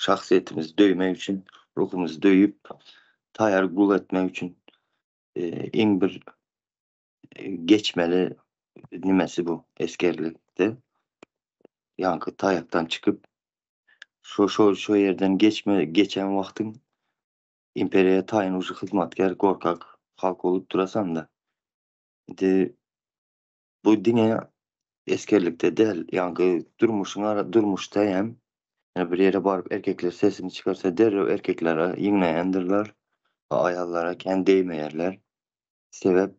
şahsyýetimizi döýmek üçin ruhumyzy döýüp taýar gul etmek üçin iň bir geçmeli nimesi bu esgerlikde ýaňky taýakdan çykyp şo şo şo ýerden geçme geçen wagtyň imperiýa taýyn uje hyzmatkär gorkak halk bolup durasanda. Indi bu diňe esgerlikde däl, ýaňky durmuşyň ara durmuşda hem bir ýere baryp erkekler sesini çykarsa derrew erkeklere ýygnaýandyrlar, aýallara kän degmeýärler. Sebäp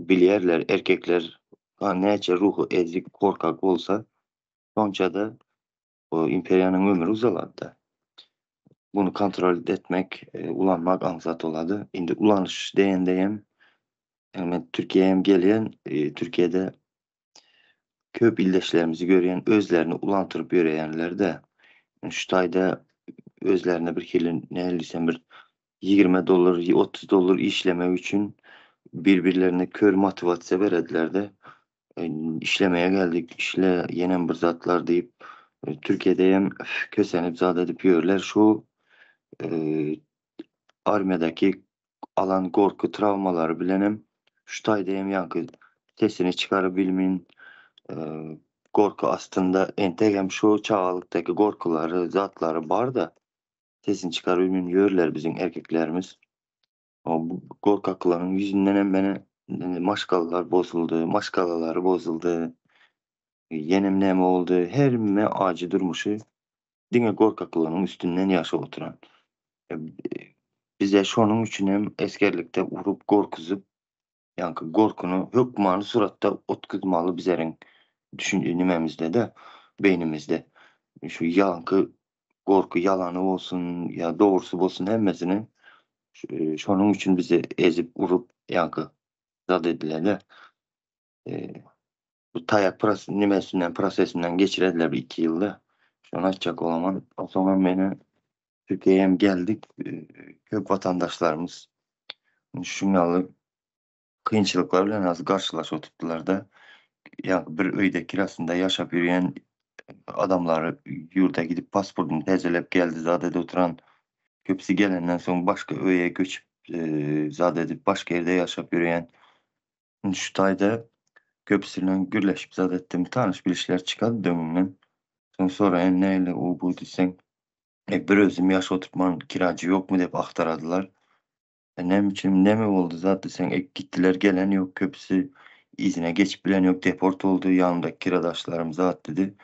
bilýärler erkekler näçe ruhy ezik, gorkak bolsa, şonça-da o imperiýanyň ömri uzalady. Bunu kontrol etmek, ulanmak aňsat bolady. Indi ulanyş diýende hem men Türkiýä hem gelýän, Türkiýede köp ildeşlerimizi görýän özlerini ulantyryp ýöreýänler-de. Şu taýda özlerine bir hili nähili diýsem bir 20 dollar, 30 dollar işlemek üçin bir-birlerine kör motiwasiýa berediler-de. Işlemeye geldik, işle, ýenem bir zatlar diýip, Türkiýede hem kösenip zat edip ýörler. Şu armiýadaky alan gorky trawmalary bilenem şu taýda hem ýaňky sesini çykaryp bilmin, gorky astynda entegem şu çagalykdaky gorkulary, zatlary bar-da, sesini çykaryp bilmin ýörler biziň erkeklerimiz. Bu gorkaklaryň ýüzünden hem meni maşgalalar bozuldy, maşgalalary bozuldy. Ýenem näme boldy, hemme ajy durmuşy diňe gorkaklygynyň üstünden ýaşap oturan. Bize şonuň üçin hem esgerlikde urup, gorkuzyp, ýaňky gorkyny hökmany suratda otkuzmaly bizeriň düşünje nimemizde-de, beýnimizde. Şu ýaňky gorky ýalany bolsun ýa dogrusy bolsun hemmesini şonuň üçin bizi ezip, urup, ýaňky zat edilede. Bu taýak pros nimesinden prosesinden geçirediler bir 2 ýylda. Şony aýtjak bolaman. Onsoňam meni Türkiýä hem geldik. Köp watandaşlarymyz şuň ýaly kynçylyklar bilen az garşylaşyp oturdylar-da. Ýa bir öýde kirasynda ýaşap ýörýän adamlary ýurda gidip pasportyny täzeläp geldi zat edip oturan. Köpüsi gelenden soň başga öýe göçüp zat edip başga ýerde ýaşap ýörýän. Indi şu taýda köpüsi bilen gürleşip zat etdim. Tanyş bilişler çykady öňünden. Soň soraýan näle o bu diýseň, e, bir özüm ýaşap oturman kirajy ýokmy diýip agtaradylar. E, näme üçin näme boldy zat diýseň, e, gitdiler gelen ýok köpüsi yzyna geçip bilen ýok deport boldy ýanymdaky kiradaşlarym zat diýdi.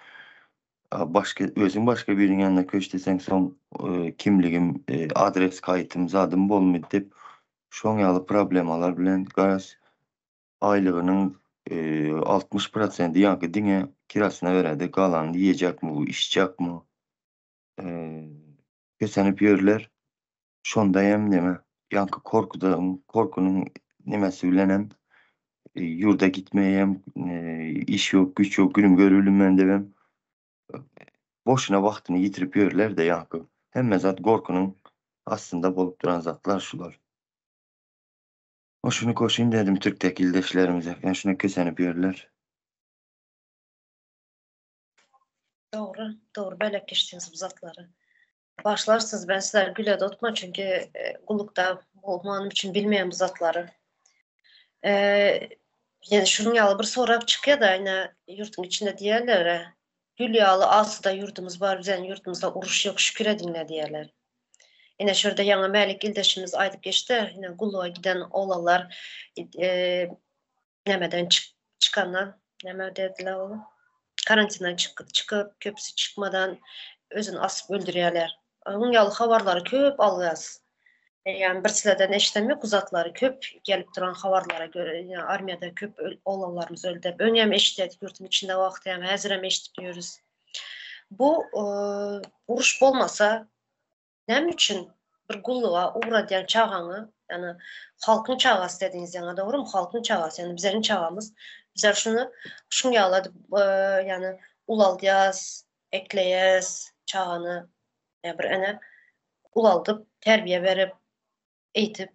Başga özüň başga biriniň ýanyna köç diýseň soň e, kimligim, e, adres kaýtym zadym bolmady diýip Şoň ýaly problemalar bilen garaz aýlygynyň 60 prosenti ýaňky diňe kirasyna beredi, galanyny iýjekmi bu, içjekmi? Kösenip ýörler. Şonda hem neme, ýaňky korkudan, korkunyň nemesi bilenem ýurda gitmeýem, iş ýok, güç ýok, günüm görübilmen diýibem boşuna wagtyny ýitirip ýörler-de ýaňky. Hemme zat gorkynyň astynda bolup duran zatlar şular. O şuny goşayım dedim Türkdäki ildeşlerimize. Yani şuna kösenip ýörler. Dogry, dogry belek geçdiňiz bu zatlary. Başlarsyz ben sizler güle dotma çünki e, gullukda bolmanym üçin bilmeýän bu zatlary. E, yani şunuň ýaly bir sorag çykýar da ine ýurduň içinde diýerler gül ýaly asuda ýurdumyz bar, biziň ýurdumyzda uruş ýok, şükür ediňler diýerler. Ine şu ýerde ýaňy Mälik ildeşimiz aýdyp geçdi, ine gulluga giden oglanlar nämeden çykandan, näme dediler ol? Karantindan çykyp, çykyp, köpüsi çykmadan özüni asyp öldürýärler. Onuň ýaly habarlary köp alýas. Ýani bir sizlerden eşidem ýok bu zatlary köp gelip duran habarlara görä ýa armiýada köp oglanlarymyz öldi diýip öňem eşidýärdik ýurduň içinde wagty hem häzirem eşidip ýörüs. Bu uruş bolmasa näme üçin bir gulluga ugradýan çagaňy ýani halkyň çagasy dediňiz ýaňa dogrymy halkyň çagasy ýani bizeriň çagamyz bizler şuny şuň ýaly edip ýani ulaldýas ekleýäs çagany ýa bir ene ulaldyp, terbiýe berip, eýtip,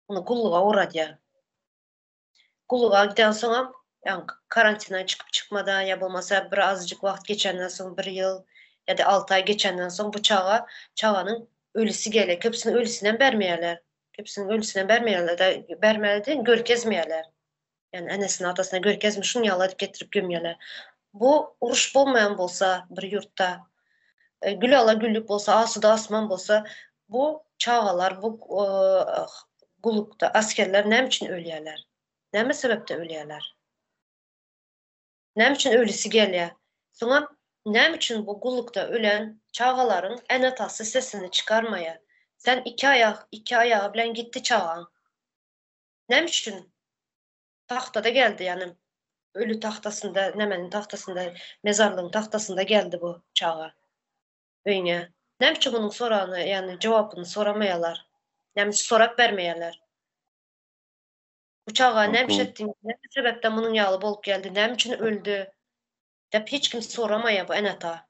ony gulluga ugradýar. Gulluga gidensoňam, ýagny karantindan çykyp çykmadan ýa bolmasa bir azajyk wagt geçenden soň, bir ýyl ýa-da 6 aý geçenden soň bu çaga, çaganyň ölüsi gelýär. Köpüsiniň ölüsinem bermeýärler. Köpüsiniň ölüsinem bermeýärler-de, bermeli diýen görkezmeýärler. Ýagny enesine, atasyna görkezme, şuny ýaly edip getirip gömýärler. Bu uruş bolmaýan bolsa bir ýurtda, e, gül ala güllük bolsa, asuda asman bolsa, bu çagalar, bu e, gullukda askerler näme üçin ölýärler? Näme sebäpde ölýärler? Näme üçin ölüsi gelýär? Soňam näme üçin bu gullukda ölen çagalaryň ene-atasy sesini çykarmaýar? Sen iki aýak, iki aýagy bilen gitdi çagaň. Näme üçin tagtada geldi, ýagny öli tagtasynda, nämeniň tagtasynda, mezarlygyň tagtasynda geldi bu çaga öýüňe. Näme üçin munuň soragyny, ýagny jogapyny soramaýarlar? Näme üçin sorap bermeýärler? Bu çaga näme üçin etdiň? Näme sebäpden munuň ýaly bolup geldi? Näme üçin öldi? Diýip hiç kim soramaýar bu ene-ata.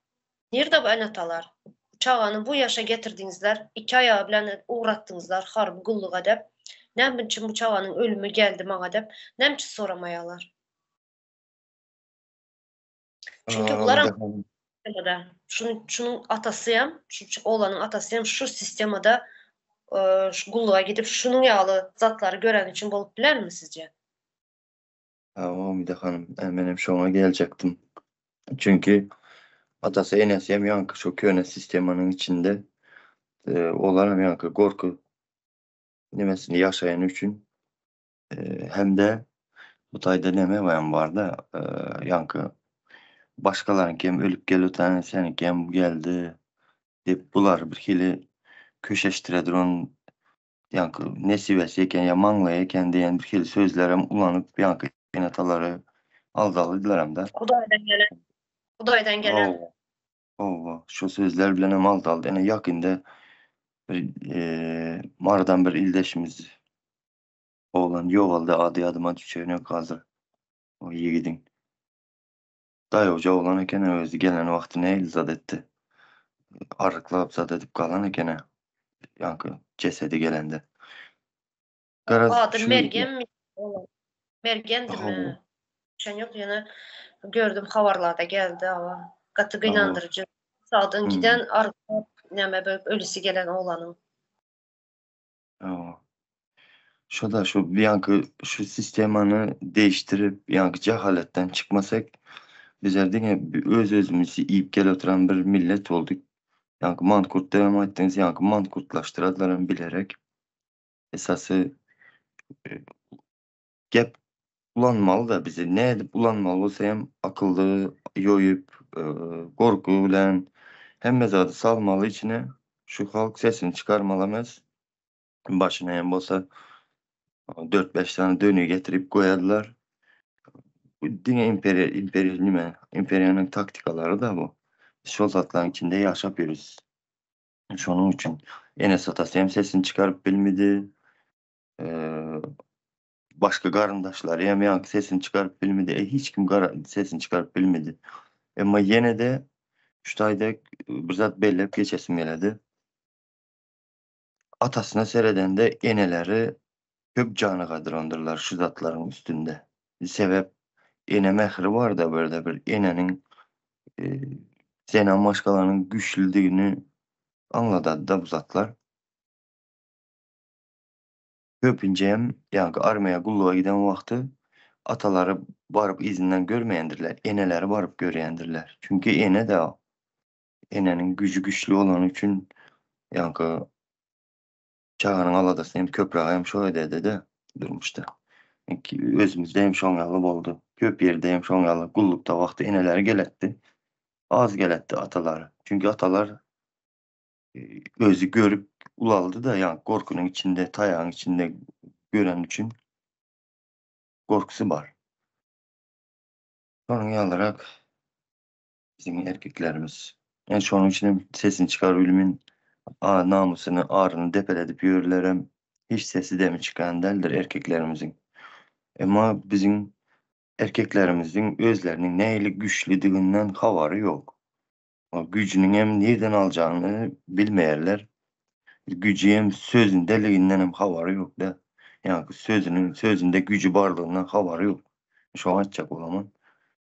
Nirde bu ene-atalar? Bu çagany bu ýaşa getirdiňizler, iki aýagy bilen ugratdyňyzlar harby gulluga diýip. Näme üçin bu çaganyň ölümi geldi maňa diýip, näme üçin soramaýarlar? Çünki bular sistemada, şunuň şunuň atasy hem, şu oglanyň atasy hem şu sistemada şu gulluga gidip şunuň ýaly zatlary göreni üçin bolup bilermi sizce? Hawa Umyda hanym, menem şoňa geljekdim. Çünki atasy enesi hem ýaňky şu köne sistemanyň içinde olar hem ýaňky gorky nemesini ýaşaýany üçin hem-de bu taýda neme hem barda ýaňky başgalaryňky hem ölüp gelip seniňki hem geldi diýip bular bir hili köşeşdire duran ýaňky nesibesi eken ýa maňlaýy eken diýen bir hili sözlerem ulanyp ýaňky ene-atalary aldalydylaram-da. Hudaýdan gelen. Hudaýdan gelen. Hawa. Hawa, şu sözler bilenem aldaldy. Ene ýakynda bir Marydan bir ildeşimiz oglan ýogaldy, ady ýadyma düşenok hazir o ýigidiň. Daýawja oglan eken özi gelen wagty nähili zat etdi. Arryklap zat edip galan eken-ä. Ýaňky jesedi gelende. Garaz Ady şu Mergenmi? Mergendimi? Düşen ýok ýöne gördüm habarlarda geldi awa. Gaty gynandyryjy. Sagdyn giden arryklap näme bolup ölüsi gelen oglanyň. Hawa. Şo-da şu ýaňky şu sistemany değiştirip, ýaňky jahalatdan çykmasak, bizler diňe öz-özümizi iýip gelip oturan bir millet bolduk. Ýaňky mankurt diýip aýtdyňyz, ýaňky mankurtlaşdyradylar hem bilerek. Esasy e, gep ulanmaly-da bizi. Nädip ulanmaly bolsa hem akylly ýoýup, e, gorky bilen hemme zady salmaly içine. Şu halk sesini çykarmaly emes. Başyna hem bolsa 4-5 sany dönü getirip goýarlar. Bu diňe imperiýa, imperiýa nime, imperiýanyň taktikalary da bu. Şol zatlaryň içinde ýaşap ýörüs. Şonuň üçin enesi atasy hem sesini çykaryp bilmedi. Ee, başga garyndaşlary hem ýaňky sesini çykaryp bilmedi. E, hiç kim gara, sesini çykaryp bilmedi. Emma ýene de şu taýda bir zat belläp geçesim geledi. Atasyna seredende eneleri köp jany gadyrandyrlar şu zatlaryň üstünde. Sebäp ene mähri bar da bu ýerde bir eneniň e, zenan maşgalanyň güýçlüdigini aňladady da bu zatlar. Köpünje hem ýaňky armiýa gulluga giden wagty atalary baryp yzyndan görmeýändirler, eneleri baryp görýändirler. Çünki ene-de eneniň güýji güýçli bolany üçin ýaňky. Çaganyň aladasyny hem köpräk hem şo edede-de durmuşda. Özümizde hem şoň ýaly boldy. Köp ýerde hem şoň ýaly gullukda wagty eneleri geletdi. Az geletdi atalary. Çünki atalar özi görüp ulaldy-da, ýa gorkynyň içinde, taýagyň içinde göreni üçin gorkusy bar. Şonuň ýalyrak biziň erkeklerimiz. Yani şonuň üçin hem sesini çykaryp bilmin, a namusyny, aryny depeledip ýörlerem hiç sesi demi çykýan däldir erkeklerimiziň. Emma biziň erkeklerimiziň özleriniň nähili güýçlüdiginden habary ýok. O güýjüniň hem nirden aljagyny bilmeýärler. Güýji hem sözündeliginden hem habary ýok da. Ýaňky sözüniň sözünde güýji barlygyndan habary ýok. Şoňa aýtjak bolaman.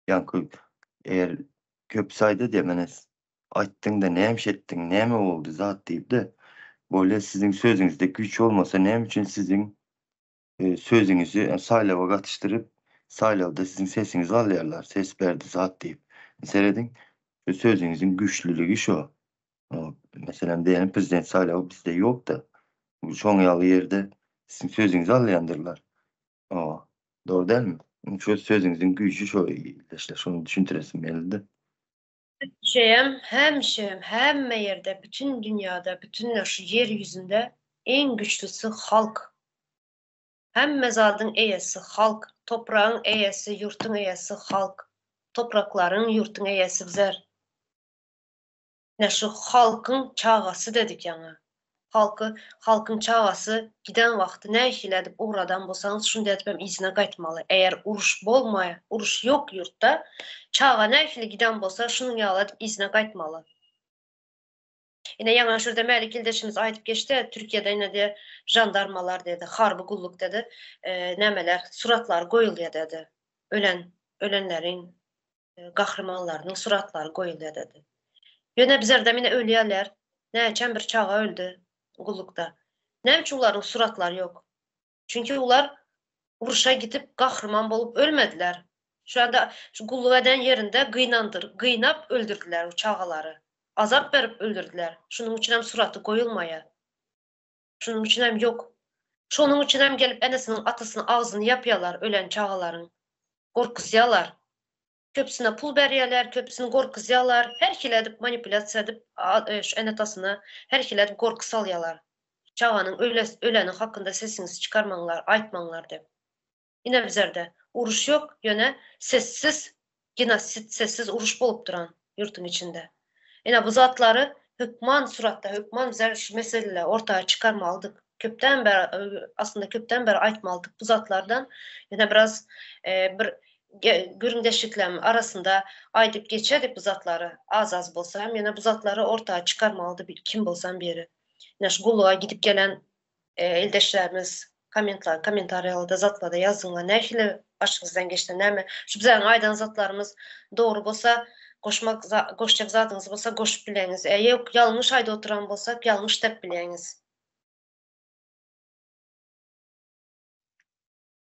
Ýaňky eger köp saýda diýe mene aýtdyňda näme iş etdiň, näme boldy zat diýip-de, bolýa siziň sözüňizde güýç bolmasa näme üçin siziň sözüňizi saýlawa gatyşdyryp, saýlawda siziň sesiňizi alýarlar, ses berdi zat diýip. Serediň, şu sözüňiziň güýçlüligi şo. Meselem diýelim prezident saýlawy bizde ýok-da. Şoň ýaly ýerde siziň sözüňizi alýandyrlar. Hawa, dogry dälmi? Şu sözüňiziň güýji şo ildeşler, şony düşündiresim geldi. Şeýem, hemişe, hemme ýerde, bütin dünýäde, bütin şu ýer ýüzünde iň güçlüsi halk. Hemme zadyň eýesi halk, topragyň eýesi, ýurtuň eýesi halk. Topraklaryň, ýurtuň eýesi bizler. Ine şu halkyň çagasy dedik ýaňy. Halky, halkyň çagasy giden wagty nähili edip ugradan bolsaňyz şunday edip hem yzyna gaýtmaly. Eger uruş bolmaý, uruş ýok ýurtda, çaga nähili giden bolsa şunuň ýaly edip yzyna gaýtmaly. Ine ýaňy şurda Mälik ildeşimiz aýdyp geçdi, Türkiýede ine diýe žandarmalar dedi, harby gulluk dedi, nämeler, suratlary goýulýar dedi. Ölen, ölenleriň gahrymanlarynyň suratlary goýulýar dedi. Ýöne bizerde mine ölýärler. Näçem bir çaga öldi gullukda. Näme üçin ularyň suratlary ýok? Çünki ular urşa gidip gahryman bolup ölmediler. Şu anda şu gulluk eden ýerinde gynandyr, gynap öldürdiler o çagalary. Azap berip öldürdiler. Şunuň üçin hem suraty goýulmaýar. Şunuň üçin hem ýok. Şonuň üçin hem gelip enesiniň atasynyň agzyny ýapýarlar ölen çagalaryň. Gorkuzýarlar. Köpüsine pul berýärler, köpüsini gorkuzýarlar. Her hili edip manipulýasiýa edip şu ene-atasyna her hili edip gorky salýarlar. Çaganyň öleni hakynda sesiňizi çykarmaňlar, aýtmaňlar diýip. Ine bizerde uruş ýok, ýöne sessiz genosid, sessiz uruş bolup duran ýurtuň içinde. Ine bu zatlary hökman suratda, hökman bizler şu meseleleri orta çykarmalydyk. Köpden bäri, aslynda köpden bäri aýtmalydyk bu zatlardan. Ýöne biraz bir gürrüňdeşlikleriň arasynda aýdyp geçerdik bu zatlary, az-az bolsa hem, ýöne bu zatlary orta çykarmalydy kim bolsam biri. Ine şu gulluga gidip gelen ildeşlerimiz kommentler, kommentariýalarda zatlarda ýazyňlar nähili başyňyzdan geçdi näme şu biziň aýdan zatlarymyz dogry bolsa goşmak goşjak zadyňyz bolsa goşup bileňiz e ýok ýalňyş aýdyp oturan bolsak ýalňyş dep bileňiz.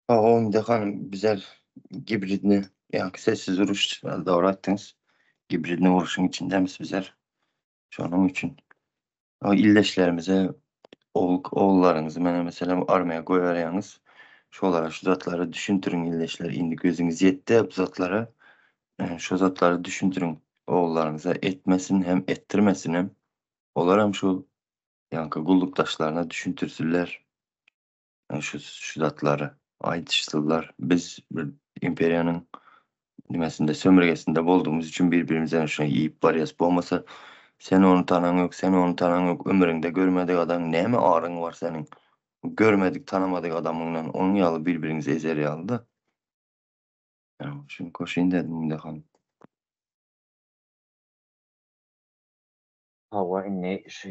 Hawa Umyda hanym bizler gibridni ýaňky sessiz uruş dogry aýtdyňyz gibridni uruşyň içindemis bizler şonuň üçin Ildeşlerimize ogul ogullaryňyzy mena meselem armiýa goýberýäňiz. Şolara şu zatlary düşündiriň ildeşler indi gözüňiz ýetdi bu zatlara. Şu zatlary düşündiriň ogullaryňyza etmesin hem etdirmesin hem. Olar hem şu ýaňky gullukdaşlaryna düşündirsinler. Şu şu zatlary aýdyşsynlar. Biz bir imperiýanyň nimesinde sömürgesinde bolduğumuz üçin bir-birimizden şuna iýip barýas. Bolmasa sen ony tanaň ýok, sen ony tanaň ýok, ömrüňde görmedik adam näme aryň bar seniň? Görmedik, tanamadyk adamyňdan onuň ýaly bir-biriňizi ezer ýaly-da. Ýa, şuny goşaýyn dedim Munda hanym. Hawa indi şu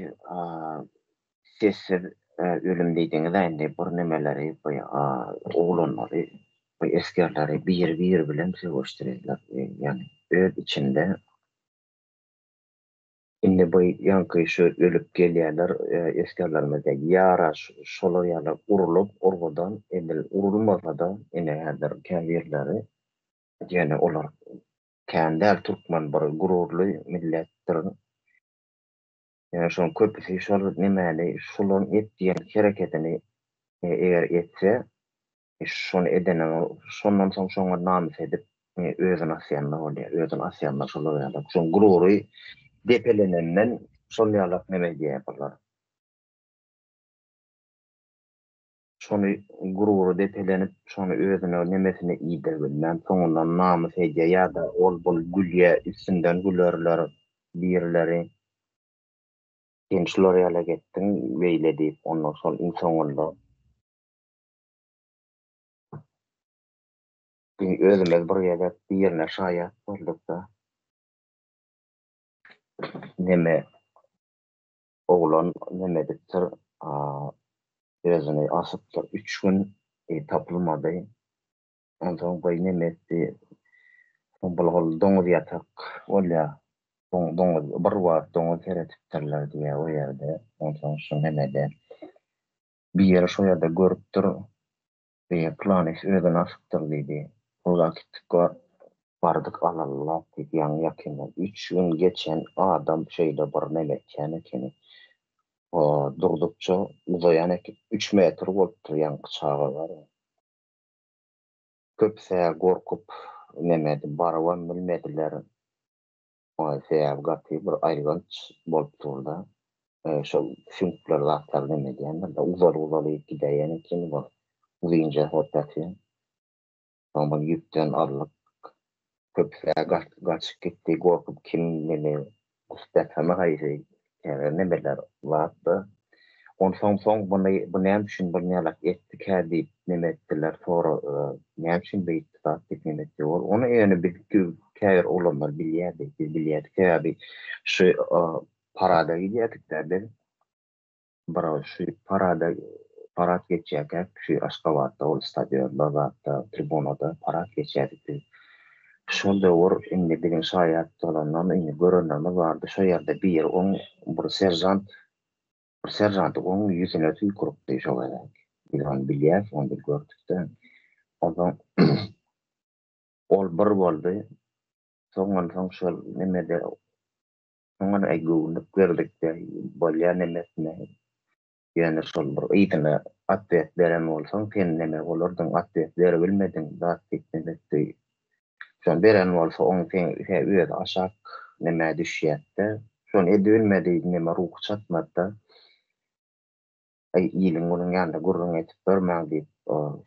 sessiz ölüm diýdiňiz-ä indi bir nemeleri bu oglanlary bu esgerleri biri-biri bilen söweşdirýärler ýagny öz içinde indi bu ýaňky şu ölüp gelýärler esgerlerimiz ýara şolar ýaly urlup urgudan edil urulmasa-da ine häzir käbirleri ýöne olar Kän däl türkmen bir gururly milletdir. Ýöne şoň köpüsi şol nemäni şularyň et diýen hereketini eger etse, şony edenden şondan soň şoňa namys edip özüni asýanlar bolýar. Özüni asýanlar şolar ýaly. Şoň gurury depelenenden şol ýalak neme edýär bular. Şony gurury depelenip, şony özüne nemesine iýdirbilmän, soňundan namys edýär ýa-da ol-bul gülýär, üstünden gülerler birileri. Sen şular ýalak etdiň, beýle diýip, ondan şol iň soňunda özümiz bir gezek birine şaýat bolduk-da. Neme, Oglan neme edipdir, özüni asypdyr. Üç gün tapylmady. Onsoň gyz neme etdi, bul hol doňuz ýatak bolýar. Doňuz, bir wagt doňuz seretipdirler diýýär o ýerde. Onsoň şu nemede biri şo ýerde görüpdir. Diýip, pylany özüni asypdyr diýdi. Ol äkitdik bardyk alalyla diýdi, ýaňy ýakynda üç gün geçen adam şeýle bir neme etýän ekeni. Durdukça uzaýan eken, üç metr bolupdyr ýaňky çaga bar. Köpüs-ä gorkup neme edip barybam bilmediler. Sebäbi gaty bir aýylganç bolup durda. Şol süňkler zatlar neme edýändir-de, uzaly-uzaly gidäýen ekeni bu. Uzynja bolup ýatyr. Soň muny ýüpden aldyk. Köpüs-ä gaçyp gitdi, gorkup kim neme gusup ýatany haýsy käbir nemeler zatda. Onsoň soň muny bu näme üçin bu nälak etdikä diýip neme etdiler, sora näme üçin beýtdi zat diýip neme etdi. Ol ony ýöne biz käbir oglanlar bilýärdi, biz bilýärdik. Sebäbi şu parada gidýärdik-dä biz. Bir şu parada parad geçýärkäk şu Aşgabatda ol stadionda zatda tribunada parad geçýärdik biz. Şol döwür indi biziň şaýat bolandan indi görenlerimiz bardy. Şo ýerde biri oň bir seržant bir seržanty oň ýüzüne tüýküripdi şo gezek. Biz ony bilýäs, ony biz gördük-de. Onsoň ol bir boldy. Soň onsoň şol nemede Soňam äý göwünlik berdik-de, bolýa nemesine. Ýöne şol bir yzyna otwet beren bolsaň, sen neme bolardyň, otwet beribilmediň, zat diýip nemetdi. Şony beren bolsa, oň seň özi aşak nemä düşýätde. Şony edibilmedi, neme ruhy çatmady-da. Aý, iliň-günüň ýanynda gürrüň edip görmäň diýip,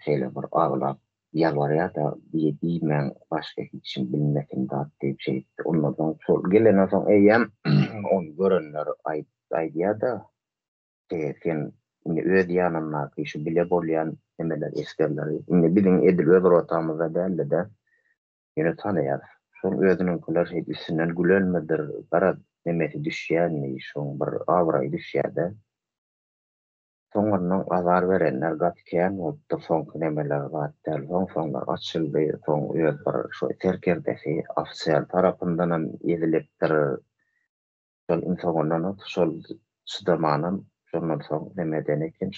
şeýle bir aglap ýalbarýar-da, diýmäň, başga hiç kim bilmesin zat diýip şeýtdi. Ondan soň şol gelenden soň eýýäm ony görenler aýdýar-da, sen indi öz ýanyndaky şu bile bolýan nemeler, esgerleri, indi biziň edil öz rotamyzda däldi-de, ýöne tanaýarys. Şol özüniňkiler şeýdip üstünden gülenmidir, garaz, nemesi düşýärmi, şoň bir abraýy düşýär-de. Soňundan azar berenler gaty kän bolupdyr, soňky nemeler zat däl, soň-soňlar açyldy, soň öz bir şo serkerdesi, ofiser tarapyndanam ezilipdir. Şol iň soňundan şol çydamanam şondan soň neme eden eken,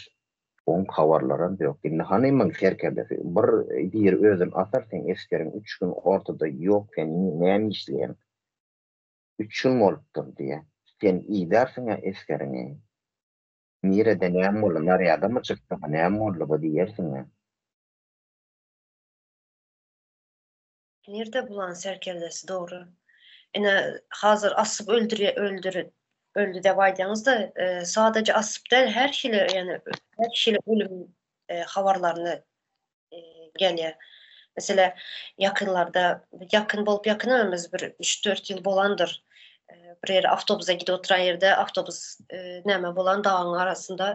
oň habarlaram ýok. Indi hany muň serkerdesi, bir biri özüni asar seň esgeriň üç gün ortada ýok, sen näme işleýäň? Üç gün bolupdyr diýýär. Sen idärsiň-ä esgeriňi. Nirede näme boldy, narýadamy çykdymy, näme boldy bu diýersiň-ä. Nirde bulan serkerdesi dogry. Ine hazir asyp öldürýä öldür öldi dep aýdýaňyzda sadaja asyp däl her hili ýani her hili ölüm habarlaryny gelýär. Meselä ýakynlarda ýakyn bolup ýakyn emes bir 3-4 ýyl bolandyr. Bir ýere awtobusa gidip oturan ýerde awtobus näme bolan dagyň arasynda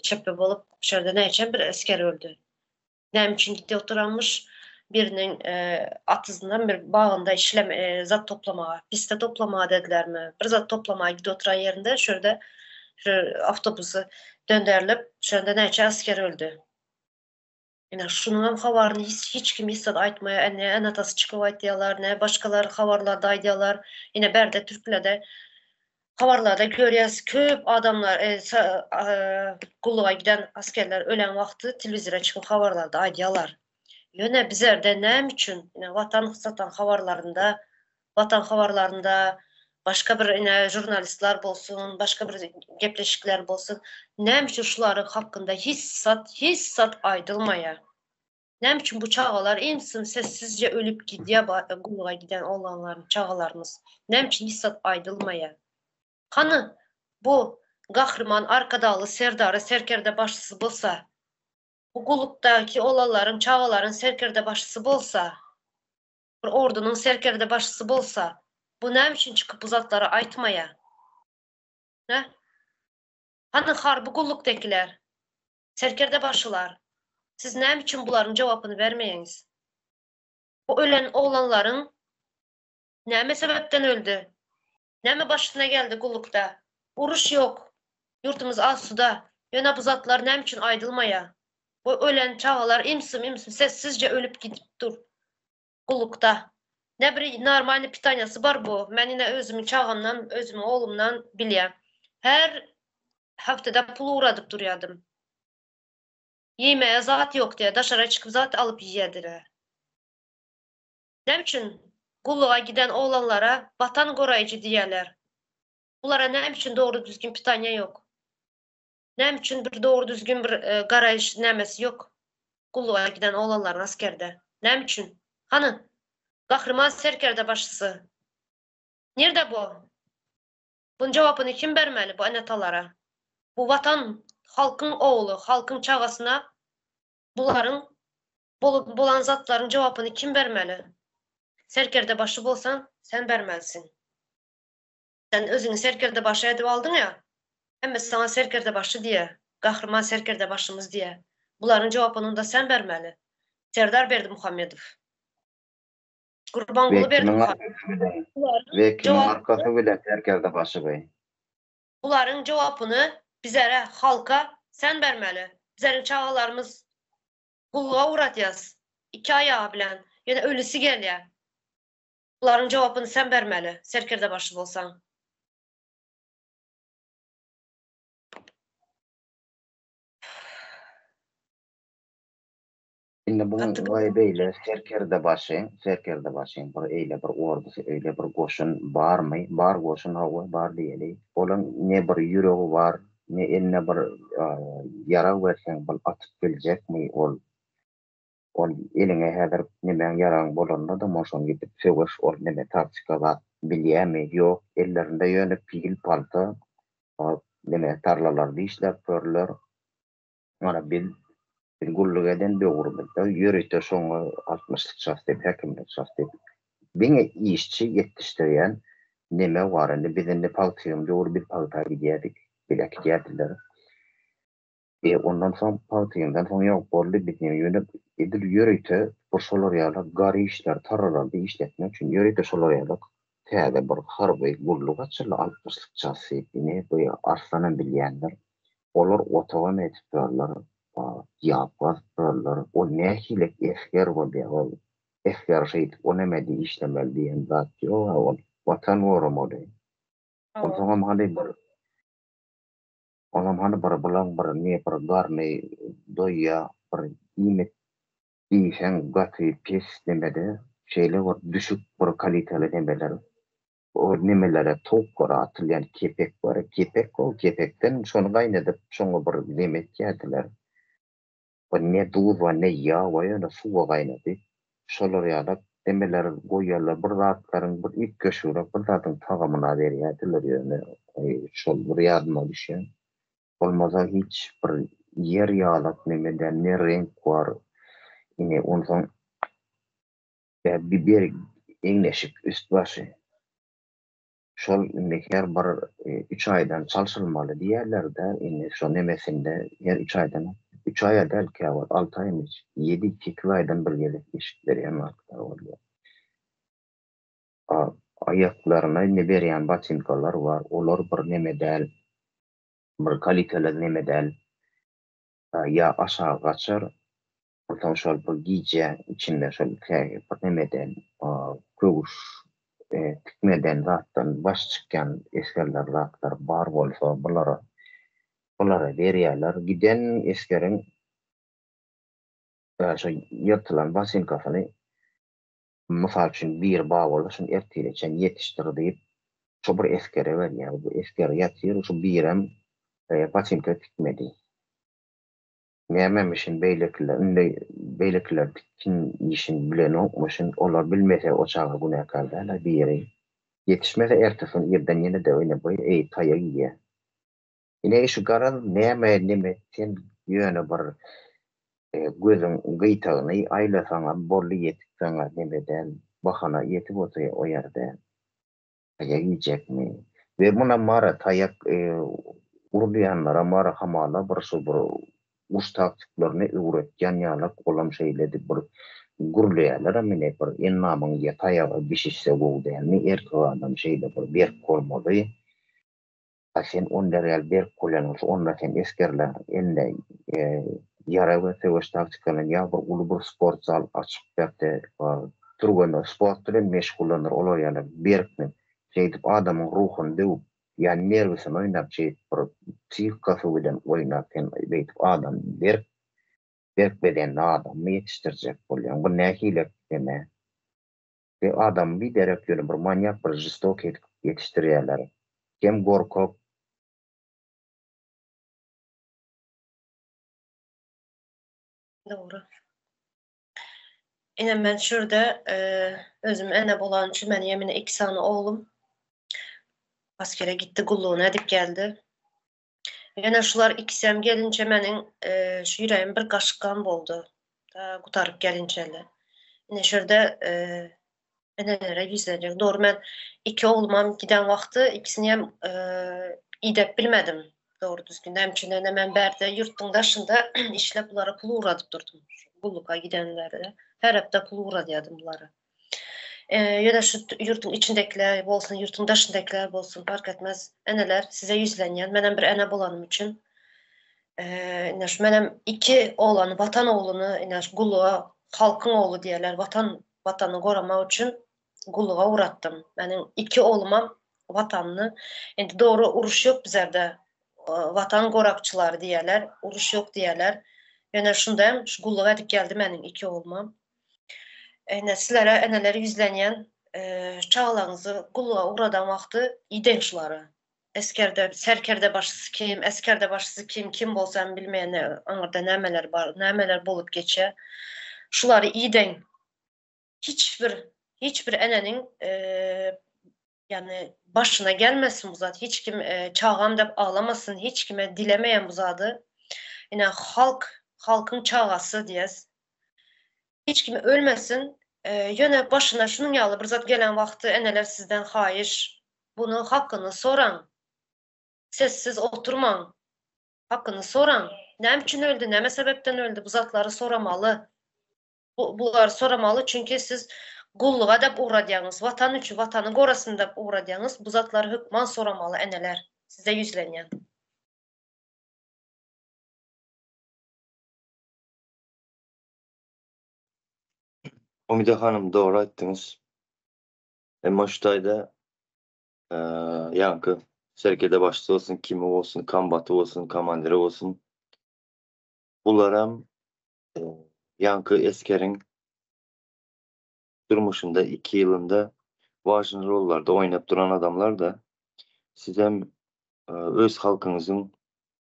çepbe bolup şu ýerde näçe bir esger öldi. Näme üçin gidip oturanmyş? Biriniň atyzyndan bir bagynda işlem zat toplamaga, piste toplamaga dedilermi? Bir zat toplamaga gidip oturan ýerinde şu ýerde şu awtobusy dönderilip, şonda näçe asker öldi. Ine şunuň hem habaryny hiç, hiç kim hiç zat aýtmaýar. Ne ene-atasy çykyp aýtýarlar, ne başgalar habarlarda aýdýarlar. Ine bärde türklerde habarlarda görýäs, köp adamlar e, e, gulluga giden askerler ölen wagty telewizora çykyp habarlarda aýdýarlar. Ýöne bizlerde näme üçin ine Watan satan habarlarynda, Watan habarlarynda. Başga bir ine žurnalistler bolsun, başga bir gepleşikler bolsun. Näme üçin şularyň hakynda hiç zat, hiç zat aýdylmaýar? Näme üçin bu çagalar imsim sessizje ölüp gidýär gulluga giden oglanlaryň çagalarymyz? Näme üçin hiç zat aýdylmaýar? Hany bu Gahryman Arkadagly Serdary serkerde başçysy bolsa, bu gullukdaky oglanlaryň çagalaryň serkerde başçysy bolsa, bir ordunyň serkerde başçysy bolsa, bu näme üçin çykyp bu zatlary aýtmaýar? Hä? Hany harby gullukdakiler, serkerde başylar, siz näme üçin bularyň jogapyny bermeýäňiz? Bu ölen oglanlaryň näme sebäpden öldi? Näme başyna geldi gullukda? Uruş ýok. Ýurtumyz asuda. Ýöne bu zatlar näme üçin aýdylmaýa? Bu ölen çagalar imsim imsim sessizje ölüp gidip dur. Gullukda. Ne bir normalny pitaniýasy bar bu. Men ine özümiň çagamdan, özümiň oglumdan bilýän. Her hepdede pul ugradyp durýadym. Iýmäge zat ýok diýä, daşara çykyp zat alyp iýýädiler. Näme üçin gulluga giden oglanlara watan goraýjy diýýärler? Bulara näme üçin dogry düzgün pitaniýa ýok? Näme üçin bir dogry düzgün bir e, garaýyş nämesi ýok? Gulluga giden oglanlaryň askerde. Näme üçin? Hany? Gahryman serkerde başysy. Nirde bu? Buň jogapyny kim bermeli bu ene-atalara? Bu watan halkyň ogly, halkyň çagasyna bularyň bolan zatlaryň jogapyny kim bermeli? Serkerde başy bolsaň, sen bermelisiň. Sen özüňi serkerde başy edip aldyň ýa? Hemmesi saňa serkerde başy diýýär, gahryman serkerde başymyz diýýär. Bularyň jogapyny-da sen bermeli. Serdar Berdimuhamedow. Gurbanguly Berdimuhamedow. We kimiň arkasy bilen serkerde başy by? Bularyň jogapyny bizere, halka sen bermeli. Bizeriň çagalarymyz Gulluga ugradýas. Iki aýagy bilen. Ýöne ölüsi gelýär. Bularyň jogapyny sen bermeli, serkerdebaşy bolsaň. Indi bu waý beýle serkerdebaşy, serkerdebaşyň bir eýle bir ordusy, öýle bir goşun barmy? Bar goşun hawa, bar diýeli. Olaň ne bir ýüregi bar, Ne eline bir ýarag berseň bul atyp biljekmi ol ol eliňe häzir nemäň ýaragyň bolanda-da moşan gidip söweş ol neme taktika zat bilýämi ýok ellerinde ýöne pil palta neme tarlalarda işläp görler mana biz biz gulluk eden döwrümizde ýörite şoňa altmyşlyk ças diýip häkimlik ças diýip diňe işçi ýetişdirýän neme bar indi biz indi pagta döwri biz pagta gidýärdik bile äkidýärdiler. E ondan soň pagtadan soň ýok boldy biz ýöne edil ýörite bir şolar ýaly gar işler tarlalarda işletmek üçin ýörite şolar ýaly täze bir harby gulluk açyldy altmyşlyk ças diýip ine bu Arslanam bilýändir. Olar otagam edip berler, ýap gazyp berler. Ol nähili esger bolýar ol esger şeýdip o nämede işlemeli diýen zat ýog-a ol watan goramaly. Onsoňam hany bir Onam hany bir bulaň bir ne bir garny doýýa bir iýmit iýseň gaty pes nemede şeýle bir düşük bir kaliteli nemeler o nemelere towuklara atylýan kepek bar kepek ol kepekden şony gaýnadyp şoňa bir neme etýärdiler Bir ne duz bar, ne ýag bar, ýöne suwa gaýnadyp, şolar ýalak nemeler goýýarlar, bir zatlaryň bir üýtgeşigräk bir zadyň tagamyna berýärdiler ýöne şol bir ýadyma düşýär. Bolmasa hiç bir ýer ýalak neme däl, ne reňk bar, ine onsoň bir egin-eşik, üst-başy. Şol indi her bir üç aýdan çalşylmaly diýýärler-dä, indi şo nemesinde her üç aýdan, üç aýa däl käwagt alty aýmy, ýedi, sekiz aýdan bir gezek eşik berýän wagtlary bolýar. A aýaklaryna indi berýän botinkalar bar, olar bir neme däl, bir kaliteli neme däl. Ýa aşagy gaçar, Onsoň şol bir gije içinde şol bir nemeden köwüş tikmeden zatdan baş çykýan esgerler zatlar bar bolsa bulara bulara berýärler. Giden esgeriň şo ýyrtylan botinkasyny mysal üçin biri bar bolsa şuny ertire çen ýetişdir diýip. Şo bir esgere berýär. Bu esger ýatyr, şu birem botinka tikmedi. Nämemişin beýlekiler, indi beýlekiler tikin işini bilenokmyşyn, olar bilmese o çaga günäkär däl-ä biri. Ýetişmese ertesi gün irden ýene-de ine bu eý taýak iýýär. Ine şu garaz näme neme sen ýöne bir gözüň gyýtagyny aýlasaňam boldy ýetik saňa neme däl bahana ýetip otyr o ýerde. Taýak iýjekmi? We munam bar-a taýak urulýanlaram bar hamala bir şu bir uruş taktiklaryny öwretýän ýalak olam şeýledi bir gürleýärlerem ine bir endamyň ýa taýaga bişişse gowy dälmi erkek adam şeýle bir berk bolmaly. A sen onlar ýaly berk bolýan bolsa, onda sen esgerleriň eline ýarag we söweş taktikalaryny ýa bir uly bir sport zal açyp ber-de, türgenler sport bilen meşgullandyr, olar ýaly berkmi, şeýdip adamyň ruhuny döwüp, ýa nerwisini oýnap şeýdip bir psihikasy bilen oýnap sen beýdip adamy berk, berk bedenli adammy ýetişdirjek bolýaň, bu nähili neme? We adamy biderek ýöne bir manýak bir žestokiý edip ýetişdirýärler. Hem gorkak. Dogry. Ine men şurada özüm ene bolan üçin meniň hem ine iki sany oglum askere gitdi gullugyny edip geldi. Ýöne şular ikisem gelinçe meniň şu ýüregim bir gaşyk gan boldy. Ta gutaryp gelinçeli. Ine şurada enelere ýüzlenjek. Dogry men iki oglumam giden wagty ikisini hem idep bilmedim. Dogry düzgün. Näme üçin ene men bärde ýurtduň daşynda işläp bulara pul ugradyp durdum. Gulluka gidenlerde her hepde pul ugradýardym bulara. Ýöne şu ýurduň içindekiler bolsun, ýurduň daşyndakiler bolsun, park etmez. Eneler size ýüzlenýän. Menem bir ene bolanym üçin. Ine şu menem iki oglany, watan ogluny, ine şu gulluga, halkyň ogly diýerler, watan, watany goramak üçin gulluga ugratdym. Meniň iki oglumam watanyny. Indi dogry uruş ýok bizlerde. Watan gorakçylary diýerler, uruş ýok diýerler. Ýöne şunda hem şu gulluga edip geldi meniň iki oglumam. Ine sizlere eneler ýüzlenýän çagalaryňyzy gulluga ugradan wagty ideň şulary. Esgerde serkerde başysy kim, esgerde başysy kim, kim bolsa hem bilmeýän aňyrda nämeler bar, nämeler bolup geçýär. Şulary ideň. Hiç bir hiç bir eneniň ýagny başyna gelmesin bu zat. Hiç kim çagam dep aglamasyn, hiç kime dilemeýän bu zady. Ine halk, halkyň çagasy diýes. Hiç kim ölmesin. Ýöne başyna şunuň ýaly bir zat gelen wagty eneler sizden haýyş, bunu hakyny soraň. Sessiz oturmaň. Hakyny soraň. Näme üçin öldi, näme sebäpden öldi bu zatlary soramaly. Bulary soramaly çünki siz gulluga dep ugradýaňyz, watan üçin, watany gorasyn dep ugradýaňyz, bu zatlary hökman soramaly eneler. Size ýüzlenýän. Umyda hanym dogry aýtdyňyz. Emma şu taýda ýaňky serkerde başysy bolsun, kimi bolsun, kombaty bolsun, komandiri bolsun bularam ýaňky esgeriň durmuşynda iki ýylynda wažny rollarda oýnap duran adamlar-da sizem öz halkyňyzyň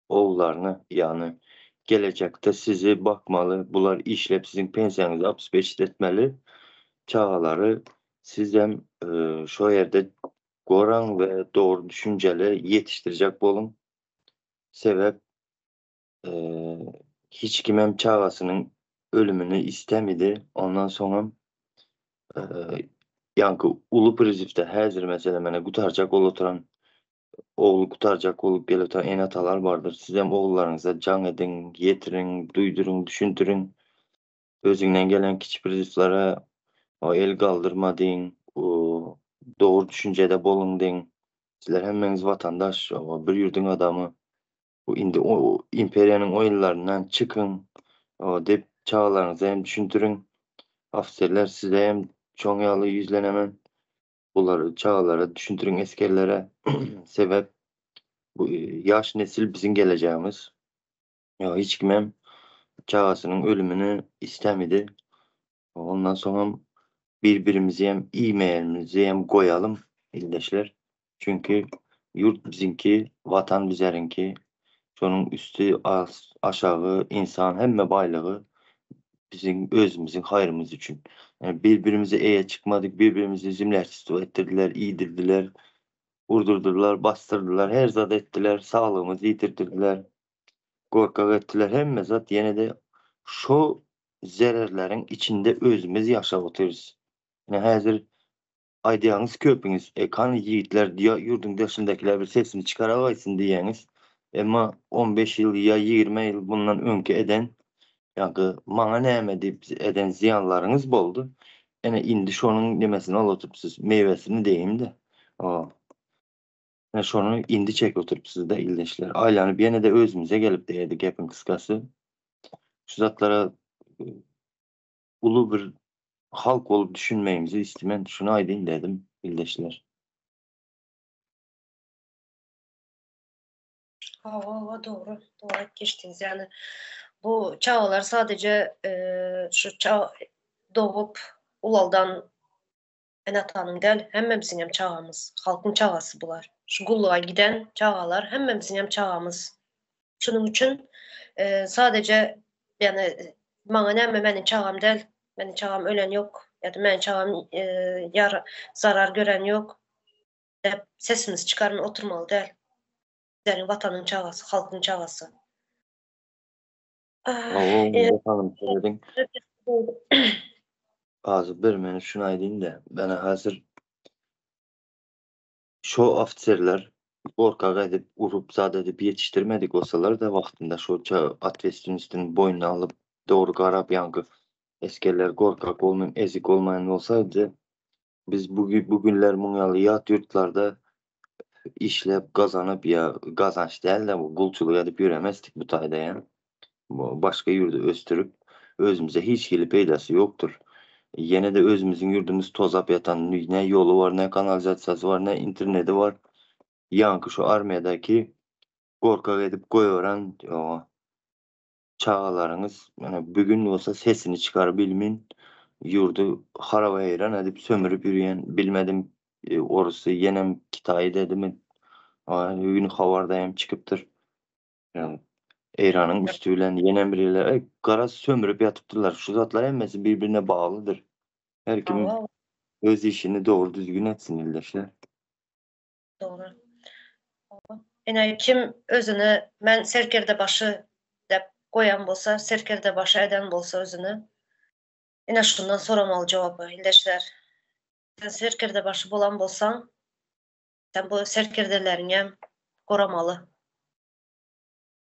ogullaryny ýagny gelejekde sizi bakmaly bular işlep siziň pensiýaňyzy obspeçit etmeli çagalary sizem şo ýerde goraň we dogry düşünjeli ýetişdirjek boluň sebäp hiç kimem çagasynyň ölümini istemidi ondan soňam ýaňky uly prizifde häzir meselem mene gutarjak bolup oturan Ogly gutarjak bolup gelip oturan ene-atalar bardyr. Sizem ogullaryňyza jaň ediň, ýetiriň, duýduryň, düşündiriň. Özüňden gelen kiçi priziflere el galdyrma diýiň, dogry düşünjede boluň diýiň. Sizler hemmeňiz watandaş, bir ýurduň adamy. Bu indi imperiýanyň oýunlaryndan çykyň diýip çagalaryňyza hem düşündiriň. Ofiserler size hem şoň ýaly ýüzlenemen. Bulary çagalara düşündiriň esgerlere sebäp bu ýaş nesil biziň gelejegimiz. Ýa hiç kimem çagasynyň ölümini istemedi. Ondan soňam bir-birimizi hem iýmeýänimizi hem goýalym ildeşler. Çünki ýurt biziňki, Watan bizeriňki. Şonuň üsti, aşagy, insan hemme baýlygy biziň özümiziň haýrymyz üçin. Ýani bir-birimize eýe çykmadyk, bir-birimizi zemlýaçestwo etdirdiler, iýdirdiler, urdurdylar, basdyrdylar, her zat etdiler, saglygymyzy ýitirdirdiler, gorkak etdiler, hemme zat ýene-de şo zererleriň içinde özümiz ýaşap otyrys. Ine häzir Aýdýaňyz köpüňiz, e kany ýigitler ýa ýurduň daşyndakylar bir sesini çykaragaýsyn diýýäňiz. Emma on beş ýyl ýa 20 ýyl mundan öňki eden ýaňky maňa näme diýip eden zyýanlaryňyz boldy. Ene indi şonuň nemesini alyp oturypsyz, meýwesini diýeýin-de. Ene şony indi çekip oturypsyz-da ildeşler. Aýlanyp ýene-de özümize gelip degdi gepiň kysgasy. Şu zatlara uly bir halk bolup düşünmegimizi istimen şuny aýdyn dedim ildeşler. Hawa, hawa, dogry, dogry aýdyp geçdiňiz. Ýagny bu çagalar sadece şu dogup ulaldan ene-atanyň däl, hemmemiziň hem çagamyz, halkyň çagasy bular. Şu gulluga giden çagalar hemmemiziň hem çagamyz. Şunuň üçin sadece ýagny maňa näme meniň çagam däl, meniň çagam ölen ýok ýa-da meniň çagam ýar zarar gören ýok diýip sesimizi çykarman oturmaly däl. Bizleriň watanyň çagasy, halkyň çagasy. Azy bir men şuny aýdayyn-da, men häzir şo ofiserler gorkak edip, urup zat edip ýetişdirmedik bolsalar-da wagtynda şo otwestwenstini boýnuna alyp, dogry garap ýaňky esgerler gorkak bolmaýan, ezik bolmaýan bolsaydy, biz bu bu günler muň ýaly ýat ýurtlarda işläp gazanyp ýa gazanç däl-de bu gulçulyk edip ýöremezdik bu taýda ýa. Başga ýurdy ösdürip, özümize hiç hili peýdasy ýokdur. Ýene-de özümiziň ýurdumyz tozap ýatan, ne ýoly bar, ne kanalizasiýasy bar, ne interneti bar. Ýaňky şu armiýadaky gorkak edip goýberen çagalaryňyz mana bu gün bolsa sesini çykarybilmin ýurdy haraba-heýran edip sömürip ýürýän bilmedim orusy ýenem kitaýy dedimi bu gün habarda hem çykypdyr. Eýranyň üsti bilen ýenem bir ýerler e, garaz sömürip ýatypdyrlar. Şu zatlar hemmesi bir-birine baglydyr. Her kim öz işini dogry düzgün etsin ildeşler. Dogry. Ine kim özüni men serkerdebaşy dep goýan bolsa, serkerdebaşy eden bolsa özüni, ine şundan soramaly jogaby ildeşler. Sen serkerdebaşy bolan bolsaň, sen bu serkerdeleriňem goramaly.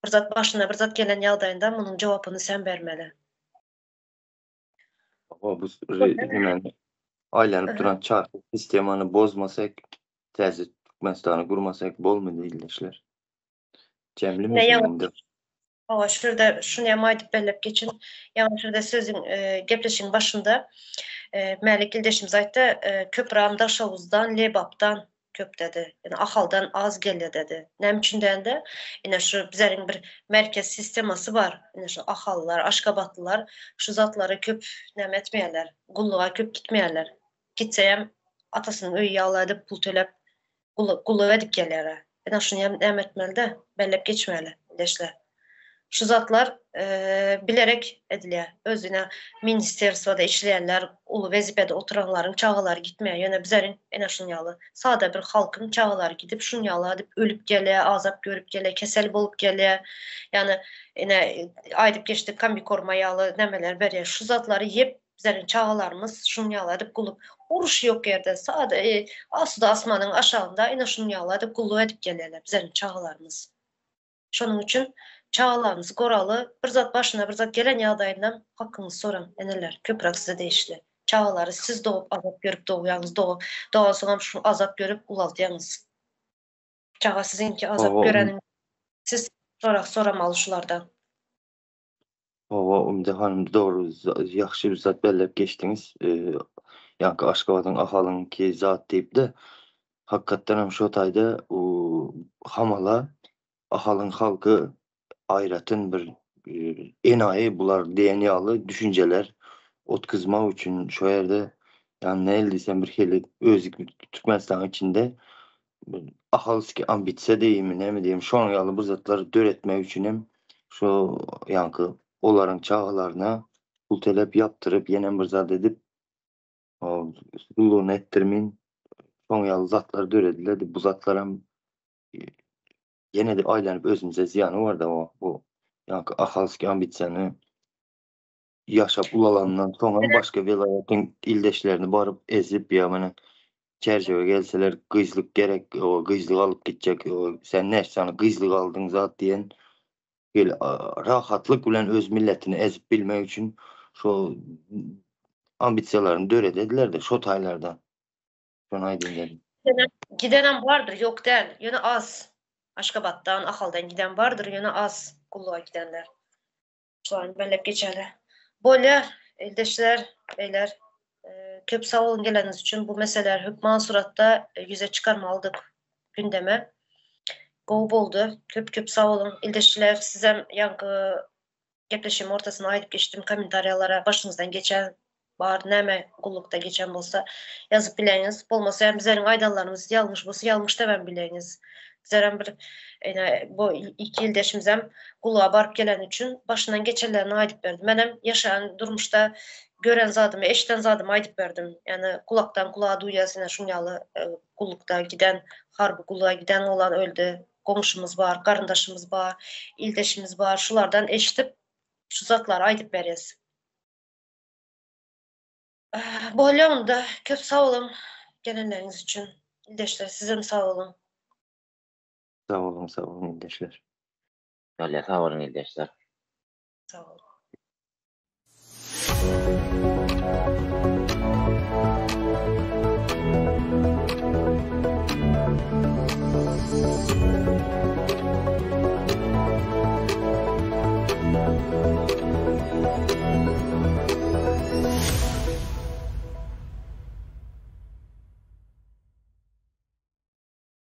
Bir zat başyna bir zat gelen ýagdaýynda munuň jogapyny sen bermeli. Hawa bu aýlanyp duran çarhy sistemany bozmasak, täze Türkmenistany gurmasak bolmady ildeşler. Jemli indi. Hawa, şu ýerde şuny hem aýdyp belläp geçin. Ýagny şu ýerde sözüň gepleşigiň başynda Mälik ildeşimiz aýtdy, köpram Daşoguzdan, Lebapdan köp dedi. Ýagny Ahaldan az gelýär dedi. Näme üçin dälde? Ine şu bizleriň bir merkez sistemasy bar. Ine şu ahallylar, aşgabatlylar şu zatlary köp näme etmeýärler. Gulluga köp gitmeýärler. Gitse hem atasynyň öýi ýaly edip pul töläp gulluk edip gelýärler. Ine şuny hem näme etmeli-de, belläp geçmeli ildeşler. Şu zatlar bilerek edilýär. Özüne ministerstwada işleýänler, uly wezipede oturanlaryň çagalary gitmeýär. Ýöne bizleriň ine şuny ýaly sada bir halkyň çagalary gidip şuny ýaly edip ölüp gelýär, azap görüp gelýär, kesel bolup gelýär. Ýagny ine aýdyp geçdik kombikorma ýaly nämeler berýär. Şu zatlary ýep Bizleriň çagalarymyz şunuň ýaly edip gulluk, uruş ýok ýerde, sada asuda asmanyň aşagynda ine şunuň ýaly edip gulluk edip gelýärler bizleriň çagalarymyz. Şonuň üçin çagalarymyzy goraly, bir zat başyna bir zat gelen ýagdaýynda hakyňyzy soraň eneler, köpräk size degişli. Çagalary siz dogup azap görüp dogýaňyz, dogansoňam şu azap görüp ulaltýaňyz. Çaga siziňki azap göreniň siz sorag soramaly şulardan. Hawa, Umide hanym, dogry, ýagşy bir zat belläp geçdiňiz. Ýaňky Aşgabadyň Ahalyňky zat diýip-de, hakykatdan hem şo taýda hamala Ahalyň halky aýratyn bir enaýy bular diýen ýaly düşünjeler otkuzmak üçin şo ýerde, ýagny nähili diýsem bir hili özi Türkmenistanyň içinde. ahalski ambisiýa diýimi näme diýim şonuň ýaly bir zatlar döretmek üçin hem şo ýaňky olaryň çagalaryna pul telep ýapdyryp ýenem bir zat edip gullugyny etdirmin şoň ýaly zatlar döredilerdi. Bu zatlaram ýene-de aýlanyp özümize zyýany barda bu ýaňky ahalski ambisiýany ýaşap ulalandan soň hem başga welaýatyň ildeşlerini baryp ezip ýa mana çerjewe gelseler gyzlyk gerek o gyzlyk alyp gitjek o sen näçe sany gyzlyk aldyň zat diýen gel rahatlyk bilen öz milletini ezip bilmek üçin şo ambisiýalaryny döredediler-de şo taýlarda. Şony aýdayyn dedim. Gidenem bardyr, ýok däl, ýöne az. Aşgabatdan, Ahaldan giden bardyr, ýöne az gulluga gidenler. Şulary belläp geçeli. Bolýar, ildeşler, beyler. Köp sag boluň geleniňiz üçin. Bu meseleleri hökman suratda ýüze çykarmalydyk gündeme. Gowy boldy. Köp köp sag boluň. Ildeşler, sizem ýaňky gepleşigiň ortasynda aýdyp geçdim kommentariýalara başyňyzdan geçen bar näme gullukda geçen bolsa ýazyp bileňiz. Bolmasa hem bizleriň aýdanlarymyz ýalňyş bolsa ýalňyş demem bileňiz. Bizlerem bir ine bu iki ildeşimizem gulluga baryp geleni üçin başyndan geçenlerini aýdyp berdi. Menem ýaşaýan durmuşda gören zadymy, eşiden zadymy aýdyp berdim. Ýani gulakdan gulaga duýýas ine şuň ýaly gullukda giden, harby gulluga giden oglan öldi. Goňşumyz bar, garyndaşymyz bar, ildeşimiz bar. Şulardan eşidip şu zatlary aýdyp berýäs. Bolýa onda. Köp sag boluň gelenleriňiz üçin. Ildeşler sizem sag boluň. Sag boluň, sag boluň ildeşler. Bolýa sag boluň ildeşler. Sag boluň.